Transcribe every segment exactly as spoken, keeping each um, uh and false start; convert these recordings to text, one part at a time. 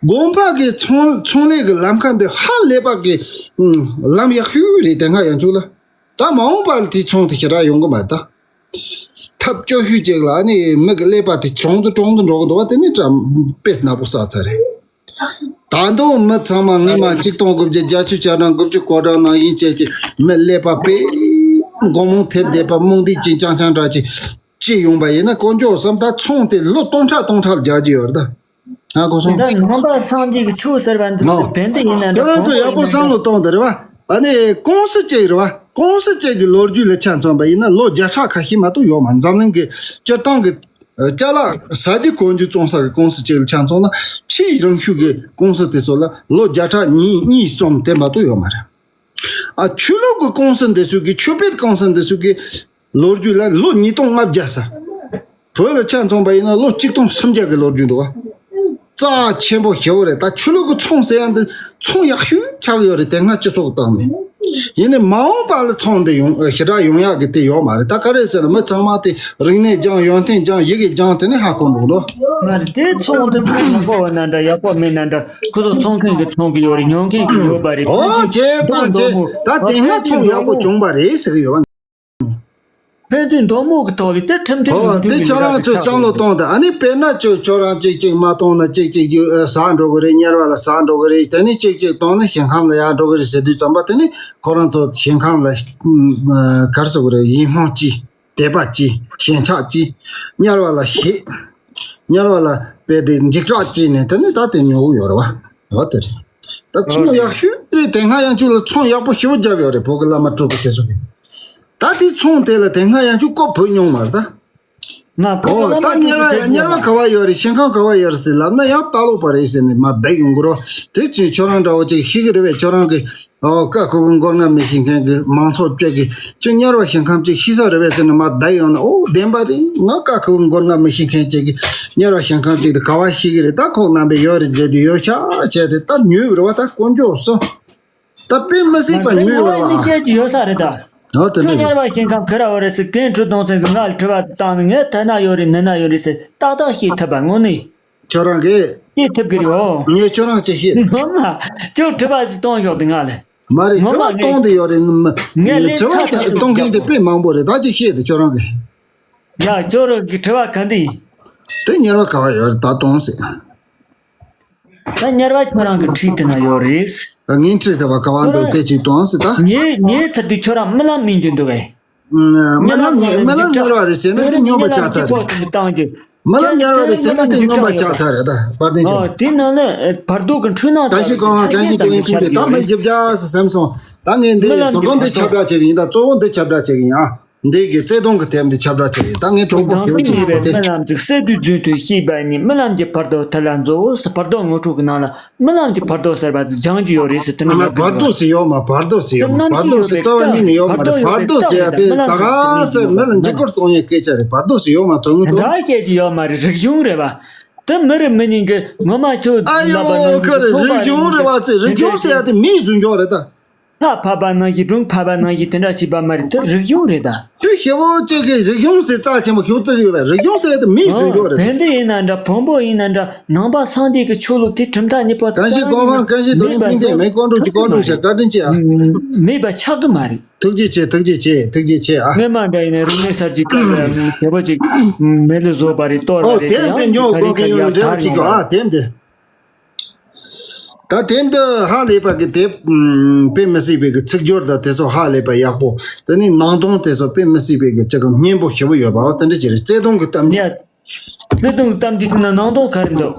དགོན་པ་གི་ཚོང་ཚོང་ལས་ཀྱི་ལམ་ཁ་འདི་ཧ་ལས་པ་གི་ཨུམ་ལམ་ཡག་ཤོས་རེད། དེ་སྔ་ཡང་ཚུགས་ལ། ད་མ་འོངས་པ་ལ་དེའི་ཚོང་དེ་ཞེ་དྲག་ཡོང་གི་མ་རེད་ད། ཐབས་སྐྱོ་ཤོས་ཅིག་ལ་ནི་མི་གི་ཀླད་པ་དེ་གྲོང་དུ་གྲོང་དུ་འགྲོ་གི་འདུག་བ། དེ་ནི་དྲ་དཔེ་ནག་པོ་བསགས་ཚར་རེད། ད་དུང་མི་ཚང་མ་ངས་མ་གཅིག་སྟོང་དགུ་བརྒྱ་བརྒྱད་ཅུ་གྱ་གྲངས་དགུ་བཅུ་གོ་གྲངས་ནང་བཞིན་བྱས་ཀྱི་མི་ཀླད་པ་དཔེ་མགོ་རྨོངས་ཐེབས་བསྡད་པ་རྨོངས་དད་ཅན་རྐྱང་རྐྱང་འདྲ་ཅིག་ཅི་ཡོང་པ་ཡིན་ན་དཀོན་མཆོག་གསུམ། ད་ཚོང་དེ་ལོ་སྟོང་ཕྲག་སྟོང་ཕྲག་ལ་རྒྱག་རྒྱུ་ཡོད་རེད་ད། ང་གོ་སོང་། ད་ནང་པ་སངས་རྒྱས་ཀྱི་ཆོས་ཟེར་བ་འདི་ནོ། བན་དེ་ཡིན་ན་འདྲ། ཁྱེད་རང་ཚོ་ཡག་པོ་བསམ་བློ་གཏོང་དེ་རེད་བ། ཨ་ནི་ཀུང་སི་གཅིག་རེད་བ། ཀུང་སི་གཅིག་གི་ལོ་རྒྱུས་ལ་ཆ་མཚོན་པ་ཡིན་ན་ལོ་བརྒྱ་ཕྲག་ཁ་ཤས་མ་གཏོགས་ཡོད་མ། འཛམ་གླིང་གི་སྤྱིར་བཏང་གི་ཨ་ཅ་ལག་ཟ་རྒྱུ་གོན་རྒྱུ་བཙོང་ས་གི་ཀུང་སི་གཅིག་ལ་ཆ་མཚོན་ན། ཆེས་རིང་ཤོས་ཀྱི་ཀུང་སི་དེ་ཚོ་ལ་ལོ་བརྒྱ་ཕྲག་གཉིས་གཉིས་གསུམ་དེ་མ་གཏོགས་ཡོད་མ་རེད། ཨ་ཆོས་ལུགས་ཀྱི་ཀུང་སི་འདི་ཚོ་གི་ཆོས་པའི་ཀུང་སི་འདི་ཚོ་གི་ལོ་རྒྱུས་ལ་ལོ་ཉིས་སྟོང་ལྔ་བརྒྱ་ཟེར། བོད་ལ་ཆ་མཚོན་པ་ཡིན་ན་ལོ་གཅིག་སྟོང་སུམ་བརྒྱ་གི་ལོ་རྒྱུས་འདུག་བ། རྩ་ཆེན་པོ་ཞེ་པོ་རེད། ད་ཆོས་ལུགས་ཀྱི་ཚོང་ཟེར་ཡ་འདི་ཚོང་ཡག་ཤོས་ཆགས་ཡོད་རེད། དེ་སྔ་སྤྱི་ཚོགས་སྟེང་ནས། ཡིན་ནའི་མ་འོངས་པ་ལ་ཚོང་འདི་ཡོང་ཞེ་དྲག་ཡོང་ཡག་གི་དེ་ཡོད་མ་རེད། ད་ག་རེ་ཟེར་ན་མི་ཚང་མ་དེ་རིག་གནས་སྦྱངས་ཡོན་ཏན་སྦྱངས་ཡི་གེ་སྦྱངས་དེ་ནས་ཧ་གོ་འདུག་ལོ། མ་རེད། དེ་ཚོང་འདི་ཚོང་ཡག་པོ་ཡོད་ན་འདྲ་ཡག་པོ་མེད་ན་འདྲ། ཁོ་ཚོ་ཚོང་མཁན་གྱི་ཚོང་གི་ཡོད་རེད། ཉོ་མཁན་གྱི་ཡོད་པ་རེད། ཨོ་བྱས་ཙང་བྱས། ད་དེ་སྔ་ཚོང་ཡག་པོ་བྱུང་བ་རེད་ཟེར་གི་ཡོད་བ། ཕན་ཚུན་མདོ་མོ་གི་ཐོག་ལ་དེ་ཁྲིམས་མཐུན་ཨོ་མི་མཐུན་དེ་གི་ཁྱོད་རང་ཚོས་བསམ་བློ་གཏོང་དང་། ཨ་ནི་དཔེར་ན་ཁྱོད་ཁྱོད་རང་གཅིག་གཅིག་མ་གཏོང་ན་གཅིག་གཅིག་ཡོད་ཨ་ཟ་འགྲོ་གི་རེད། དམྱལ་བ་ལ་ཟ་འགྲོ་གི་རེད། དེ་ནས་གཅིག་གཅིག་གཏོང་ན་ཞིང་ཁམས་ལ་ཡར་འགྲོ་གི་རེད་ཟེར་དུས་ཙམ་པ། དེ་ནས་ཁོ་རང་ཚོ་ཞིང་ཁམས་ལ་ཨ་ག་རེ་ཟེར་དགོས་རེད། ཡིད་སྨོན་སྐྱེས། དད་པ་སྐྱེས། ཞེན་ཆགས་སྐྱེས། དམྱལ་བ་ལ་ཞེད། དམྱལ་བ་ལ་དཔེ་དེ་འཇིགས་སྐྲག་སྐྱེས་ནས་དེ་ནས་ད་དེ་ཉོ་གི་ཡོད་རེད་བ། འོ་དེ་རེད། ད་ཚོང་ཡག་ཤོས་རེད། དེ་སྔ་ཡང་ཁྱོད་ལ་ཚོང་ཡག་པོ་ཞེ་པོ་བརྒྱབ་ཡོད་རེད། བོད་ཀྱི་བླ་མ་སྤྲུལ་སྐུ་དེ་ཚོ་གིས། ད་དེ་ཚོང་དེ་ལ་དེ་སྔ་ཡང་ཁྱོད་ཀོ་བུད་མྱོང་མ་རེད་ད། ང་བོད་ཀྱི་ཨོ་བླ་ད་མ་དེ་དམྱལ་བ་ཚོ་དེ་དམྱལ་བ་ག་བ་ཡོད་རེད། ཞིང་ཁམས་ག་བ་ཡོད་རེད་ཟེར་ལབ་ན་ཡང་ལྟ་ལོག་པ་རེད་ཟེར་ནས་མར་བསྡད་ཡོང་གི་རོ། དེ་ཅིག་ཁྱོད་རང་འདྲ་བོ་ཅིག་ཤེས་གི་རེད་པས། ཁྱོད་རང་གི་ཨོ་ཀ་ཁོ་གི་མགོ་རྔ་མི་ཤེས་མཁན་གི་མང་ཚོགས་བཅས་ཀྱི་ཁྱོད་དམྱལ་བ་ཞིང་ཁམས་ཅིག་ཤེས་ས་རེད་པས་ཟེར་ནས་མར་བསྡད་ཡོང་ན། ཨོ་བདེན་པ་རེད། ང་ཀ་ཁོ་གི་མགོ་རྔ་མི་ཤེས་མཁན་ཅིག་གི་དམྱལ་བ་ཞིང་ཁམས་ཅིག་དེ་ག་བ་ཤེས་གི་རེད། ད་ཁོག་རྣམ་པས་ཡོད་རེད་ཟེར་དུས་ཡོད་ཤག་བྱས་ཏེ་ད་ཉོས་པ་རེད་བ། ད་དཀོན་མཆོག་གསུམ། ད་དཔེ་མི་སྲིད་པ་ཉོས་པ་རེད་བ། ང་ནི་བཤད་ཀྱི་ཡོད་ས་རེད་ད། ཨོ་དེ་འདྲ་ཁྱོད་དམྱལ་བ་ཞིང་ཁམས་ཁེར་བ་རེད་ཟེར་གན་ཁྲི་སྟོང་ཚན་གི་ང་ལ་དྲི་བ་བཏང་ནས་ངས་དེ་ན་ཡོད་རེད་འདི་ན་ཡོད་རེད་ཟེར་ཏག་ཏག་ཤེས་ཐུབ་པ་དངོས་གནས། ཁྱོད་རང་གིས། ཤེས་ཐུབ་ཀྱི་རེད་ཨོ། ངས་ཁྱོད་རང་ཅིག་བཤད། ངོ་མ། ཁྱོད་དྲི་བ་ཞིག་གཏོང་ཞོག་དེ་ང་ལ། མ་རེད། ངོ་དྲི་མ་བ་ངས། གཏོང་དེ་ཡོད་རེད། ངས་ལན་དྲི་ཚར་དེ་བ་ཞིག་གཏོང་མཁན་དེ་དཔེ་མང་པོ་རེད། ད་ཅིག་བཤད་དེ་ཁྱོད་རང་གིས། ཡ་ཁྱོད་རང་གི་དྲི་བ་ག་འདི་ཡིན། དེ་དམྱལ་བ་ག་བ་ཡོད་རེད་ད་གཏོང་ཟེར། ད་དམྱལ་བ་ཁྱོད་རང་གི་འཁྲིས་དེ་ན་ཡོད་རེད། ངའི་འཁྲིས་དེ་བ་ག་བ་འདུག་དེ་ཅིག་གཏོང་ཟེར་ད། ངའི་ངའི་ཚུལ་དུ་ཁྱོད་རང་རྨི་ལམ་རྨི་རྒྱུ་འདུག་གས། རྨི་ལམ་རྨི་ལམ་དམྱལ་བ་རེད་ཟེར་ན་དེ་སྨྱོན་པ་ཆགས་ཚར་རེད། རྨི་ལམ་དམྱལ་བ་རེད་ཟེར་ན་དེ་སྨྱོན་པ་ཆགས་ཚར་རེད་ད། བར་དེ་ཨོ་ཆོག་དེ་ནང་ལ་བར་དོ་གི་འཁྲུལ་སྣང་ད་ཤི་གང་བ་གང་ཤི་དེ་ཡིན་ཁུལ་དེ་ད་མི་འཇིབ་ཇ་སེམས་སོང་། ད་ངས་འདི་རྨི་ལམ་དོ་གི་དགོང་འདི་བར་དོ་ཁྱབ་བསྒྲགས་བྱེད་གི་ཡིན། ད་གཙོ་བོ་འདི་ཁྱབ་བསྒྲགས་བྱེད་གི་ཡིན་ཨ། འདི་གི་བརྩེ་དུང་གི་དེབ་འདི་ཁྱབ་བསྒྲགས་བྱེད་ཀྱི་ཡིན། ད་ངས་གྲོགས་པོ་དེ་ཅིག་དེ། རྨི་ལམ་གྱི་གསེར་དུས་རྫུན་དུ་ཤེས་པ་ཉིད་རྨི་ལམ་གྱི་བར་དོ་ཐར་ལ་མཛོད། བར་དོ་ངོ་སྤྲོད་ཀྱི་ནང་ལ་རྨི་ལམ་གྱི་བར་དོ་ཟེར་བ་དེ་སྦྱང་རྒྱུ་ཡོད་རེད་ཟེར། དེ་ནི་ང་བར་དོ་ཟེར་ཡོད་མ། བར་དོ་ཟེར་ཡོད་མ། བར་དོ་ཟེར་རྩ་བ་ཉིད་ནས་ཡོད་མ་རེད། བར་དོ་ཟེར་ཡ་དེ་ད་ག་ཟེར་མི་ལ་འཇིགས་སྐུལ་གཏོང་ཡའི་སྐད་ཆ་རེད། བར་དོ་ཟེར་ཡོད་མ། དོན་དངོས་དོན། འདྲ་བཤད་ཀྱི་ཡོད་མ་རེད། རིག་གཞུང་རེད་བ། དེ་མི་རེ་མི་གཉིས་ཀྱི་ངོ་མ་ཁྱོད་ཨ་ཡོ་ལབ་པ་ནང་གི་ཁོ་པ་རིག་གཞུང་རེད་བ་ཟེར། རིག་གཞུང་ཟེར་ཡ་དེ་མིའི་ཟུར་འཇོག་རེད་ད། ལྷ་ཕབ་པ་ནང་བཞིན་སྒྲུང་ཕབ་པ་ནང་བཞིན་དེ་འདྲ་བྱས་པ་མ་རེད། དེ་རིག་གཞུང་རེད་ད། ཁྱོད་ཞེ་པོ་ཅིག་གིས་རིག་གཞུང་ཟེར་རྩ་ཆེན་པོ་ཞིག་བརྩི་གི་ཡོད་པས། རིག་གཞུང་ཟེར་ཡ་དེ་མིའི་ཟུར་འཇོག་རེད། བན་དེ་ཡིན་ན་འདྲ། བོན་པོ་ཡིན་ན་འདྲ། ནང་པ་སངས་རྒྱས་ཀྱི་ཆོས་ལུགས་དེ་གྲུབ་མཐའ་གཉིས་པོ་གང་ཞིག་གོང་མ་གང་ཞིག་དོ་ནི་ཕིན་ཏེ་མེ་ཀོང་ཀྲུག་ཅིག་ཀོང་ཀྲུག་ཞེས་བཀའ་དྲིན་ཆེ་ཨ། མེད་པ་ཆགས་གི་མ་རེད། ཐུགས་རྗེ་ཆེ། ཐུགས་རྗེ་ཆེ། ཐུགས་རྗེ་ཆེ་ཨ། སྔོན་མ་འདྲ་ཡིན་ན་རིག་གནས་གསར་བརྗེ་སྐབས་ལ་ཞེ་པོ་ཅིག་མེ་ལ་བཟོས་པ་རེད། གཏོར་བ་ཨོ་རེད། དེ་ཡང་དེ་ཉོ་ག་རེ་དགོས་ག་མཁན་ཡོད་རེད། རེ་དེ་ལ་ཅིག་གོ་ཨ། དེ་འདི། ད་དེ་འདི་ཧ་ལས་པ་གི་དེ་དཔེ་མི་སྲིད་པའི་གི་ཚིག་སྦྱོར་དང་དེ་ཚོ་ཧ་ལས་པ་ཡག་པོ། དེ་ནི་ནང་དོན་དེ་ཚོ་དཔེ་མི་སྲིད་པའི་གི་ཅིག་གི་སྙན་པོ་ཞེ་པོ་ཡོད་པ། ཨོ་དེ་འདྲ་ཅིག་རེད། བརྩེ་དུང་གི་གཏམ་རྒྱུད། ཡ། བརྩེ་དུང་གི་གཏམ་རྒྱུད་དེ་ན་ནང་དོན་ག་རེ་འདུག་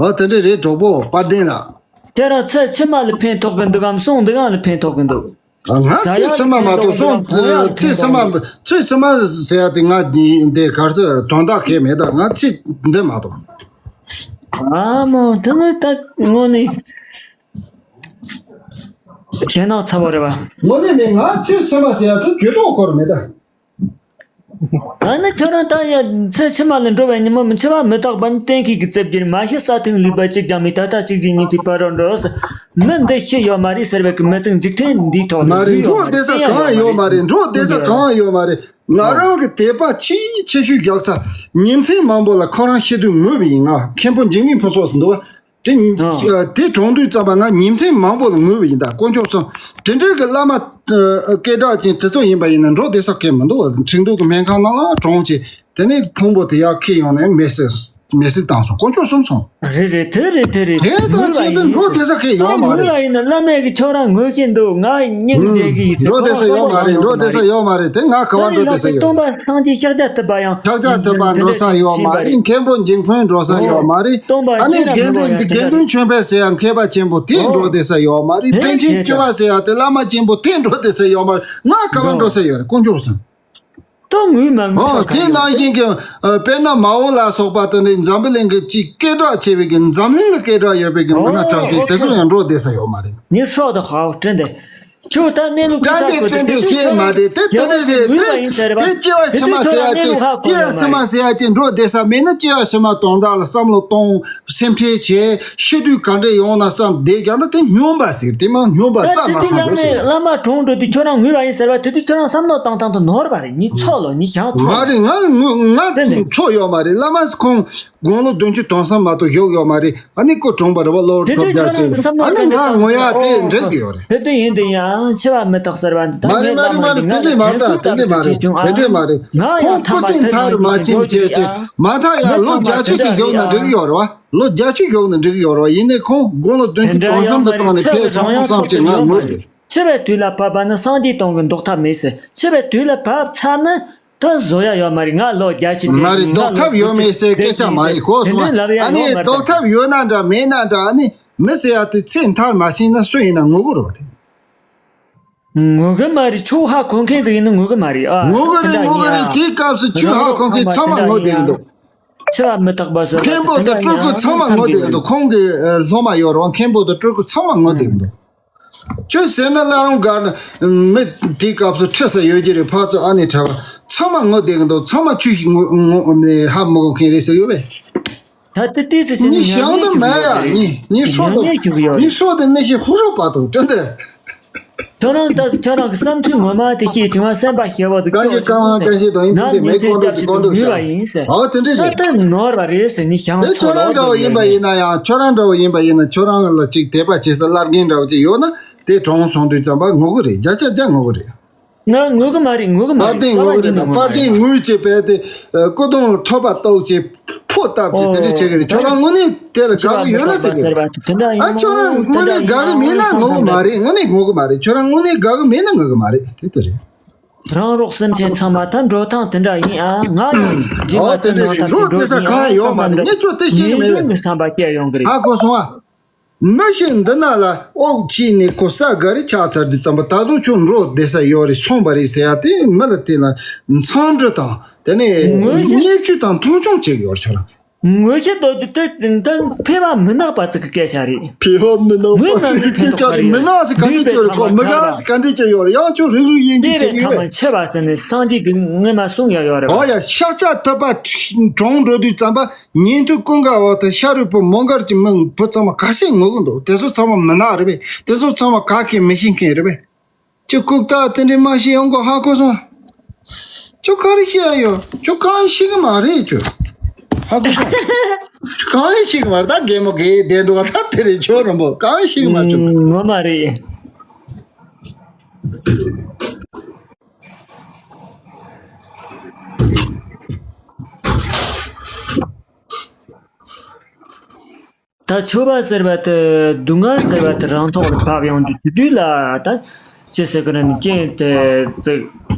ཨོ་དེ་འདྲ་རེད། གྲོགས་པོ་དཔལ་ལྡན་ལགས། ཁྱེད་རང་ཚེ་ཕྱི་མ་ལ་ཕན་ཐོགས་གི་འདུག་གམ་སོང་འདི་གང་ལ་ཕན་ཐོགས་གི་འདུག་ང་ཚེ་ཕྱི་མ་མ་གཏོགས་སོང་། ཚེ་ཕྱི་མ་ཚེ་ཕྱི་མ་ཟེར་ཡ་དེ་ང་འདི་གར་ཚེ་དོན་དག་གས་མེད་ད། ང་ཚེ་འདི་མ་གཏོགས། ཨ་མོ་དེ་ནི་ད་དངོས་གནས་ཞེད་སྣང་ཚ་བོ་རེད་བ། དངོས་གནས་མེད། ང་ཚེ་ཕྱི་མ་ཟེར་ཡ་དེ་ཇུས་གཏོགས་འཁོར་མེད་ད། ཨ་ནི་ཁྱོད་རང་ད་ཡ་ཚེ་ཕྱི་མ་ལ་འགྲོ་བའི་ཉིན་མོ་མི་འཆི་བ་མི་རྟག་པ་ནི་གཏན་འཁེལ་གྱི་རྩིབས་བརྒྱུད་མ་ཤི་ས་ཐིང་ལུས་པ་གཅིག་ཀྱང་མེད། ད་ལྟ་གཅིག་གཅིག་ཉིད་དུ་ཕ་རོལ་འགྲོ། མི་འདི་ཤི་ཡོད་མ་རེད་ཟེར་བའི་གི་མི་ཚིག་འཇིག་རྟེན་འདིའི་ཐོག་ལ་མ་རེད། འགྲོ་བསྡད་ས་གང་ཡང་ཡོད་མ་རེད། འགྲོ་བསྡད་ས་གང་ཡང་ཡོད་མ་རེད། ང་རང་གི་དད་པ་ཆེས་ཆེ་ཤོས་རྒྱག་ས་ཉིན་མཚན་མང་པོ་ལ་ཁོ་རང་ཤི་དུས་ངུས་པ་ཡིན། ང་མཁན་པོ་འཇིགས་མེད་ཕུན་ཚོགས་སུ་འདུག་དེ་ཨ། དེ་གྲོངས་དུས་ཙམ་པ་ང་ཉིན་མཚན་མང་པོ་ལ་ངུས་པ་ཡིན། ད་དཀོན་མཆོག་གསུམ། དེ་འདྲའི་གི་བླ་མ་ཨ་སྐད་གྲགས་ཅན་དེ་ཚོ་ཡིན་པ་ཡིན་ན་འགྲོ་བསྡད་ས་གང་ཡང་མི་འདུག་ཁྲིན་ཏུའུ་གི་སྨན་ཁང་ནང་ལ་གྲོངས་བྱས། དེ་ནས་ཕུང་པོ་དེ་ཡར་འཁྱེར་ཡོང་ནས་མེ་བསྲེགས། མེ་བསྲེགས་བཏང་སོང་། དཀོན་མཆོག་གསུམ་སོང་། རེད་རེད། དེ་རེད། དེ་རེད། དེ་ཚོ་ངུས་པ་ཆེད་དུ་ཡིན་འགྲོ་ཟེར། བསྡད་ས་གང་ཡང་ཡོད་མ་ངུས་རེད། པ་ཡིན་ན་བླ་མས་གི་ཁྱོད་རང་ངུ་བཞིན་འདུག་ང་སྙིང་རྗེ་གི་ཡིན་ཟེར། འགྲོ་བསྡད་ས་ཡོད་མ་རེད། འགྲོ་བསྡད་ས་ཡོད་མ་རེད། དེ་ང་ག་པར་འགྲོ་བསྡད་ས་ཡོད། སྟོན་པ་སངས་རྒྱས་ཤཱཀྱ་ཐུབ་པ་ཡང་ཤཱཀྱ་ཐུབ་པ་འགྲོ་ས་ཡོད་མ་རེད། མཁན་པོ་འཇིགས་ཕུན་འགྲོ་ས་ཡོད་མ་རེད། སྟོན་པ་ཨ་ནི་ཤེས་རབ་དགེ་ནུས་པ་འདུན་དགེ་འདུན་ཆོས་འཕེལ་ཟེར་ཡང་མཁས་པ་ཆེན་པོ་དེ་འགྲོ་བསྡད་ས་ཡོད་མ་རེད། པཎ་ཆེན་བཅུ་པ་ཟེར་ཡང་དེ་བླ་མ་ཆེན་པོ་དེ་འགྲོ་བསྡད་ས་ཡོད་མ་རེད། ང་ག་པར་འགྲོ་ས་ཡོད་རེད། དཀོན་མཆོག་གསུམ། ད་ངུས་མ་ངུས་ཨོ། ཆོག་ག་དེ་ཡིན། ནང་བཞིན་གྱི་ཨ་དཔེར་ན་མ་འོངས་ལ་སོགས་པ་དེ་འདྲའི་འཛམ་བུ་གླིང་གི་ཅིག་སྐད་གྲགས་ཆེ་བའི་གི་འཛམ་གླིང་ལ་སྐད་གྲགས་ཡོད་པའི་གི་མི་སྣ་ཨོ་གྲགས་ཅན་ཨོ་དེ་ཚོ་ཡང་འགྲོ་བསྡད་ས་ཡོད་མ་རེད། ངས་ཧྲོག་ཏུ་ཧའོ་དྲན་ཏེ། ཁྱོད་ད་གནས་ལུགས་དྲན་ཏེ་དྲན་ཏེ་ཤེས་མ་དེ་དེ་དེ་འདྲ་རེད། དེ་དེ་སྐྱེ་བ་ཕྱི་མ་ཟེར་ཡ་ཅིག་སྐྱེ་བ་ཕྱི་མ་ཟེར་ཡ་ཅིག་འགྲོ་བསྡད་ས་མེད་ན། སྐྱེ་བ་ཕྱི་མ་དོན་དག་ལ་བསམ་བློ་གཏོང་། སེམས་ཁྲལ་བྱས། ཤི་དུས་ག་འདྲ་ཡོང་ན་བསམ་བསྡད་ཀྱང་ན་དེ་སྨྱོན་པ་ཟེར། དེ་མ་སྨྱོན་པ་ད་རྩ་དེ་མ་དུས་ཚང་བླ་མས་བླ་མ་གྲོངས་འགྲོ་དུས་ཁྱོད་རང་ངུས་པ་ཡིན་ཟེར་བ་དེ་དུས་ཁྱོད་རང་བསམ་བློ་བཏང་སྟངས་དེ་ནོར་བ་རེད། ངས་ཚོ་ལོ་ངས་ཀྱང་ཚོ་མ་ལོ། རེད། ང་ངུ་ང་ཚོ་ཡོད་མ་རེད། བླ་མ་ཁོང་དགུང་ལོ་བདུན་ཅུ་དོན་གསུམ་མ་གཏོགས་བཞུགས་ཡོད་མ་རེད། ཨ་ནི་ཁོ་གྲོངས་པ་རེད་བ། ལོ་དེ་དུས་ཁྱོད་རང་གི་བསམ་བློ་ཨ་ནི་ང་ངུ་ཡ་དེ་འགྲིག་གི་ཡོད་རེད། དེ་དུས་ཡིན་དུས་ཡང་འཆི་བ་མི་རྟག་ཟེར་བ་འདི་ད་མ་རེད། ངས་མ་རེད། བླ་མ་མ་རེད། དེ་འདྲས་མ་རེད། ད་དེ་འདྲས་མ་རེད། དེ་འདྲས་མ་རེད། ཁོང་སྐུ་ཚེ་མཐར་མ་ཕྱིན་བྱས་ཀྱི་མ་མཐའ་ཡང་ལོ་བརྒྱད་ཅུ་ཞིག་བཞུགས་ན་འགྲིག་གི་ཡོད་རེད་བ། ལོ་བརྒྱད་ཅུ་བཞུགས་ན་འགྲིག་གི་ཡོད་རེད་བ། ཡིན་ནའི་ཁོང་དགུང་ལོ་བདུན་ཅུ་དོན་གསུམ་དུ་བཏང་ནས་ཕེབས་སོང་བསམ་གྱི་ང་ངུ་རེད། འཆི་བའི་དུས་ལ་བབ་པ་ནི་སངས་རྒྱས་དོན་གྱི་ལྡོག་ཐབས་མེད་ཟེར། འཆི་བའི་དུས་ལ་བབ་ཚར་ན་ད་བཟོ་ཡ་ཡོད་མ་རེད། ང་ལོ་བརྒྱད་ཅུ་དེ་མ་རེད། ལྡོག་ཐབས་ཡོད་མེད་ཟེར་སྐད་ཆ་མ་རེད། གོ་སོང་ཨ། ཨ་ནི་ལྡོག་ཐབས་ཡོད་ན་འདྲ་མེད་ན་འདྲ། ཨ་ནི་མི་ཟེར་ཡ་དེ་ཚེ་མཐར་མ་ཕྱིན་ན་སུ་ཡིན་ན་ངུ་གི་རེད་བ། དེ་ངུ་གི་མ་རེད། ཆོས་ཧ་གོ་མཁན་ཟིག་ཡིན་ན་ངུ་གི་མ་རེད་ཨ། ངུ་གི་རེད། ངུ་གི་རེད། དེའི་སྐབས་སུ་ཆོས་ཧ་གོ་མཁན་ཚང་མ་ངུ་བསྡད་གི་འདུག་འཆི་བ་མི་རྟག་པ་ཟེར་བ་མཁན་པོ་དེ་སྤྲུལ་སྐུ་ཚང་མ་ངུ་བསྡད་གི་འདུག་ཁོང་གི་ཨ་སློབ་མ་ཡོད་རེད་བ། མཁན་པོ་དེ་སྤྲུལ་སྐུ་ཚང་མ་ངུ་བསྡད་གི་འདུག་ཁྱོད་ཟེར་ན་བླ་རུང་སྒར་ནས་མི་དེའི་སྐབས་སུ་ཁྲིད་ས་ཡོད་ཀྱི་རེད། ཕར་ཚུར་ཨ་ནེ་གྲྭ་པ་ཚང་མ་ངུ་བསྡད་གི་འདུག་ཚང་མ་ཁྱོད་ཞིག་ངུ་ངུ་ནས་ཧ་མི་གོ་མཁན་རེད་ཟེར་གི་རེད། ད་ལྟ་ཏོག་ཙམ་ཞིག་ནི་ཞང་དུ་མེད་ཡ། ནི་ནི་སྲོག་དུ་ནི་སྲོག་དུ་ནི་ཞིག་ཧུ་རོ་པ་དུ་དྲན་ཏེ། ཁྱོད་རང་ད་ཁྱོད་རང་གི་བསམ་ཚུལ་ངོ་མ་དེ་ཤེས་བྱུང་བ་སེམས་པ་ཞེ་བོ་དུ་གང་ཞིག་གང་བ་གང་ཞིག་དང་ཡིན་དུས་མེད་ཁོང་ཁྲོ་ཅིག་ཁོང་ཁྲོ་ཤ་ཨོ་དེ་འདྲ་ཞིག་ད་ལྟ་ནོར་བ་རེད་ཟེར་ནི་ཞང་དེ་ཁྱོད་རང་འདྲ་བོ་ཡིན་པ་ཡིན་ན་ཡང་། ཁྱོད་རང་འདྲ་བོ་ཡིན་པ་ཡིན་ན་ཁྱོད་རང་ལ་ཅིག་དད་པ་བྱེད་ས་བླ་རྒན་འདྲ་བོ་ཅིག་ཡོད་ན་དེ་གྲོངས་སོང་དུས་ཙམ་པ་ངུ་གི་རེད། བརྒྱ་ཆ་བརྒྱ་ངུ་གི་རེད། ང་ངུ་གི་མ་རེད། ངུ་གི་མ་དཔལ་རེད། ལྡན་ངུ་གི་རེད་ད། དཔལ་ལྡན་ངུས་བྱས་པས་དེ་སྐུ་གདུང་ལ་ཐོད་པ་གཏུགས་བྱས་ཕོ་བཏབ་ཀྱི་དེ་འདྲ་བྱེད་གི་རེད། ཁྱོད་རང་དངོས་གནས་དེ་ལ་དགའ་གི་ཡོད་ན་ཟེར་གི་རེད། ཨ་ཁྱོད་རང་དངོས་གནས་དགའ་གི་མེད་ན་ངུ་གི་མ་རེད། དངོས་གནས་ངུ་གི་མ་རེད། ཁྱོད་རང་དངོས་གནས་དགའ་གི་མེད་ན་ངུ་གི་མ་རེད། དེ་ལྟར་རེད། རང་རོགས་སེམས་ཅན་ཚང་མ་ད་འགྲོ་སྟངས་དེ་འདྲ་ཡིན་ཨ། ང་ཡང་རྗེས་མ་ཨོ་དེ་དེ་འདྲ་ནང་རེད། ཐབས་ཤིག་འགྲོ་འགྲོ་དེ་ས་གང་ཡོད་མ་རེད། ངས་ཁྱོད་དེ་ཤེས་གི་མེད་རེད། ངས་བསམ་པ་སྐྱེ་ཡོང་གི་རེད། ཧ་གོ་སོང་ཨ། མི་ཞིག་འདི་ན་ལ་ཨོག་ཆི་ནས་ཁོ་ས་ག་རེ་ཆགས་ཚར་དུས་ཙམ་པ་ད་དུང་ཁྱོད་འགྲོ་བསྡད་ས་ཡོད་རེད། སོང་བ་རེད་ཟེར་ཡ་དེ་མི་ལ་དེ་ལ་འཚང་འདྲི་དང་དེ་ནས་ངོ་ཤེས་བརྙས་བཅོས་དང་མཐོང་ཆུང་བྱེད་ཀྱི་ཡོད་རེད་ཁྱོད་རང་གིས། ངོ་ཤེས་ཏོ་དེ་དེ་ཕལ་བ་མི་ནག་པ་ཚོ་གི་སྐད་ཆ་རེད། ཕལ་བ་མི་ནག་པ་ཚོ་གི་སྐད་ཆ་རེད། མི་ནག་ཟེར་ག་འདྲས་ཅིག་ཡོད་རེད། ཁོ་མི་དགའ་ཟེར་ག་འདྲས་ཅིག་ཡོད་རེད། ཡང་ཁྱོད་རིག་རུས་དབྱེ་འབྱེད་བྱེད་ཀྱི་ཡོད་རེད། ཆེ་བ་ཟེར་ནས་སངས་རྒྱས་ཀྱིས་སྔོན་མ་གསུངས་ཡ་ཡོད་རེད་བ། ཨོ་ཡ་ཤཱཀྱ་ཐུབ་པ་གྲོངས་འགྲོ་དུས་ཙམ་པ། ཉན་ཐོས་ཀུན་དགའ་བོ་དང་ཤ་རུས་པོ་མོའུ་འགལ་གྱི་མི་བུ་ཚང་མ་ག་ཚད་ངུ་གི་འདུག་དེ་ཚོ་ཚང་མ་མི་ནག་རེད་པས། དེ་ཚོ་ཚང་མ་ག་གེ་མི་ཤེས་མཁན་རེད་པས། ཁྱོད་ལྐུགས་རྟགས་དེ་འདྲས་མ་ཤེས་ཡོང་གོ་ཧ་གོ་སོང་། ཁྱོད་ག་རེ་ཤེས་ཡ་ཡོད། ཁྱོད་གང་ཤེས་གི་མ་རེད་ཁྱོད། ཧ་གོ་སོང་། ཁྱོད་གང་ཤེས་གི་མ་རེད། ད་རྒན་མོ་གེ་བསྡད་འདུག་ད་དེ་རེད་ཁྱོད་རང་པོ་གང་ཤེས་གི་མ་རེད་ཁྱོད། ངོ་མ་རེད། ད་ཆོས་པ་ཟེར་བ་དེ་སྡུག་བསྔལ་ཟེར་བ་དེ་རང་ཐོག་ལ་བབས་ཡོང་དུས་དེ་དུས་ལ་ད་ཅི་ཟེར་གི་རེད། རྐྱེན་དེ་ཙིག་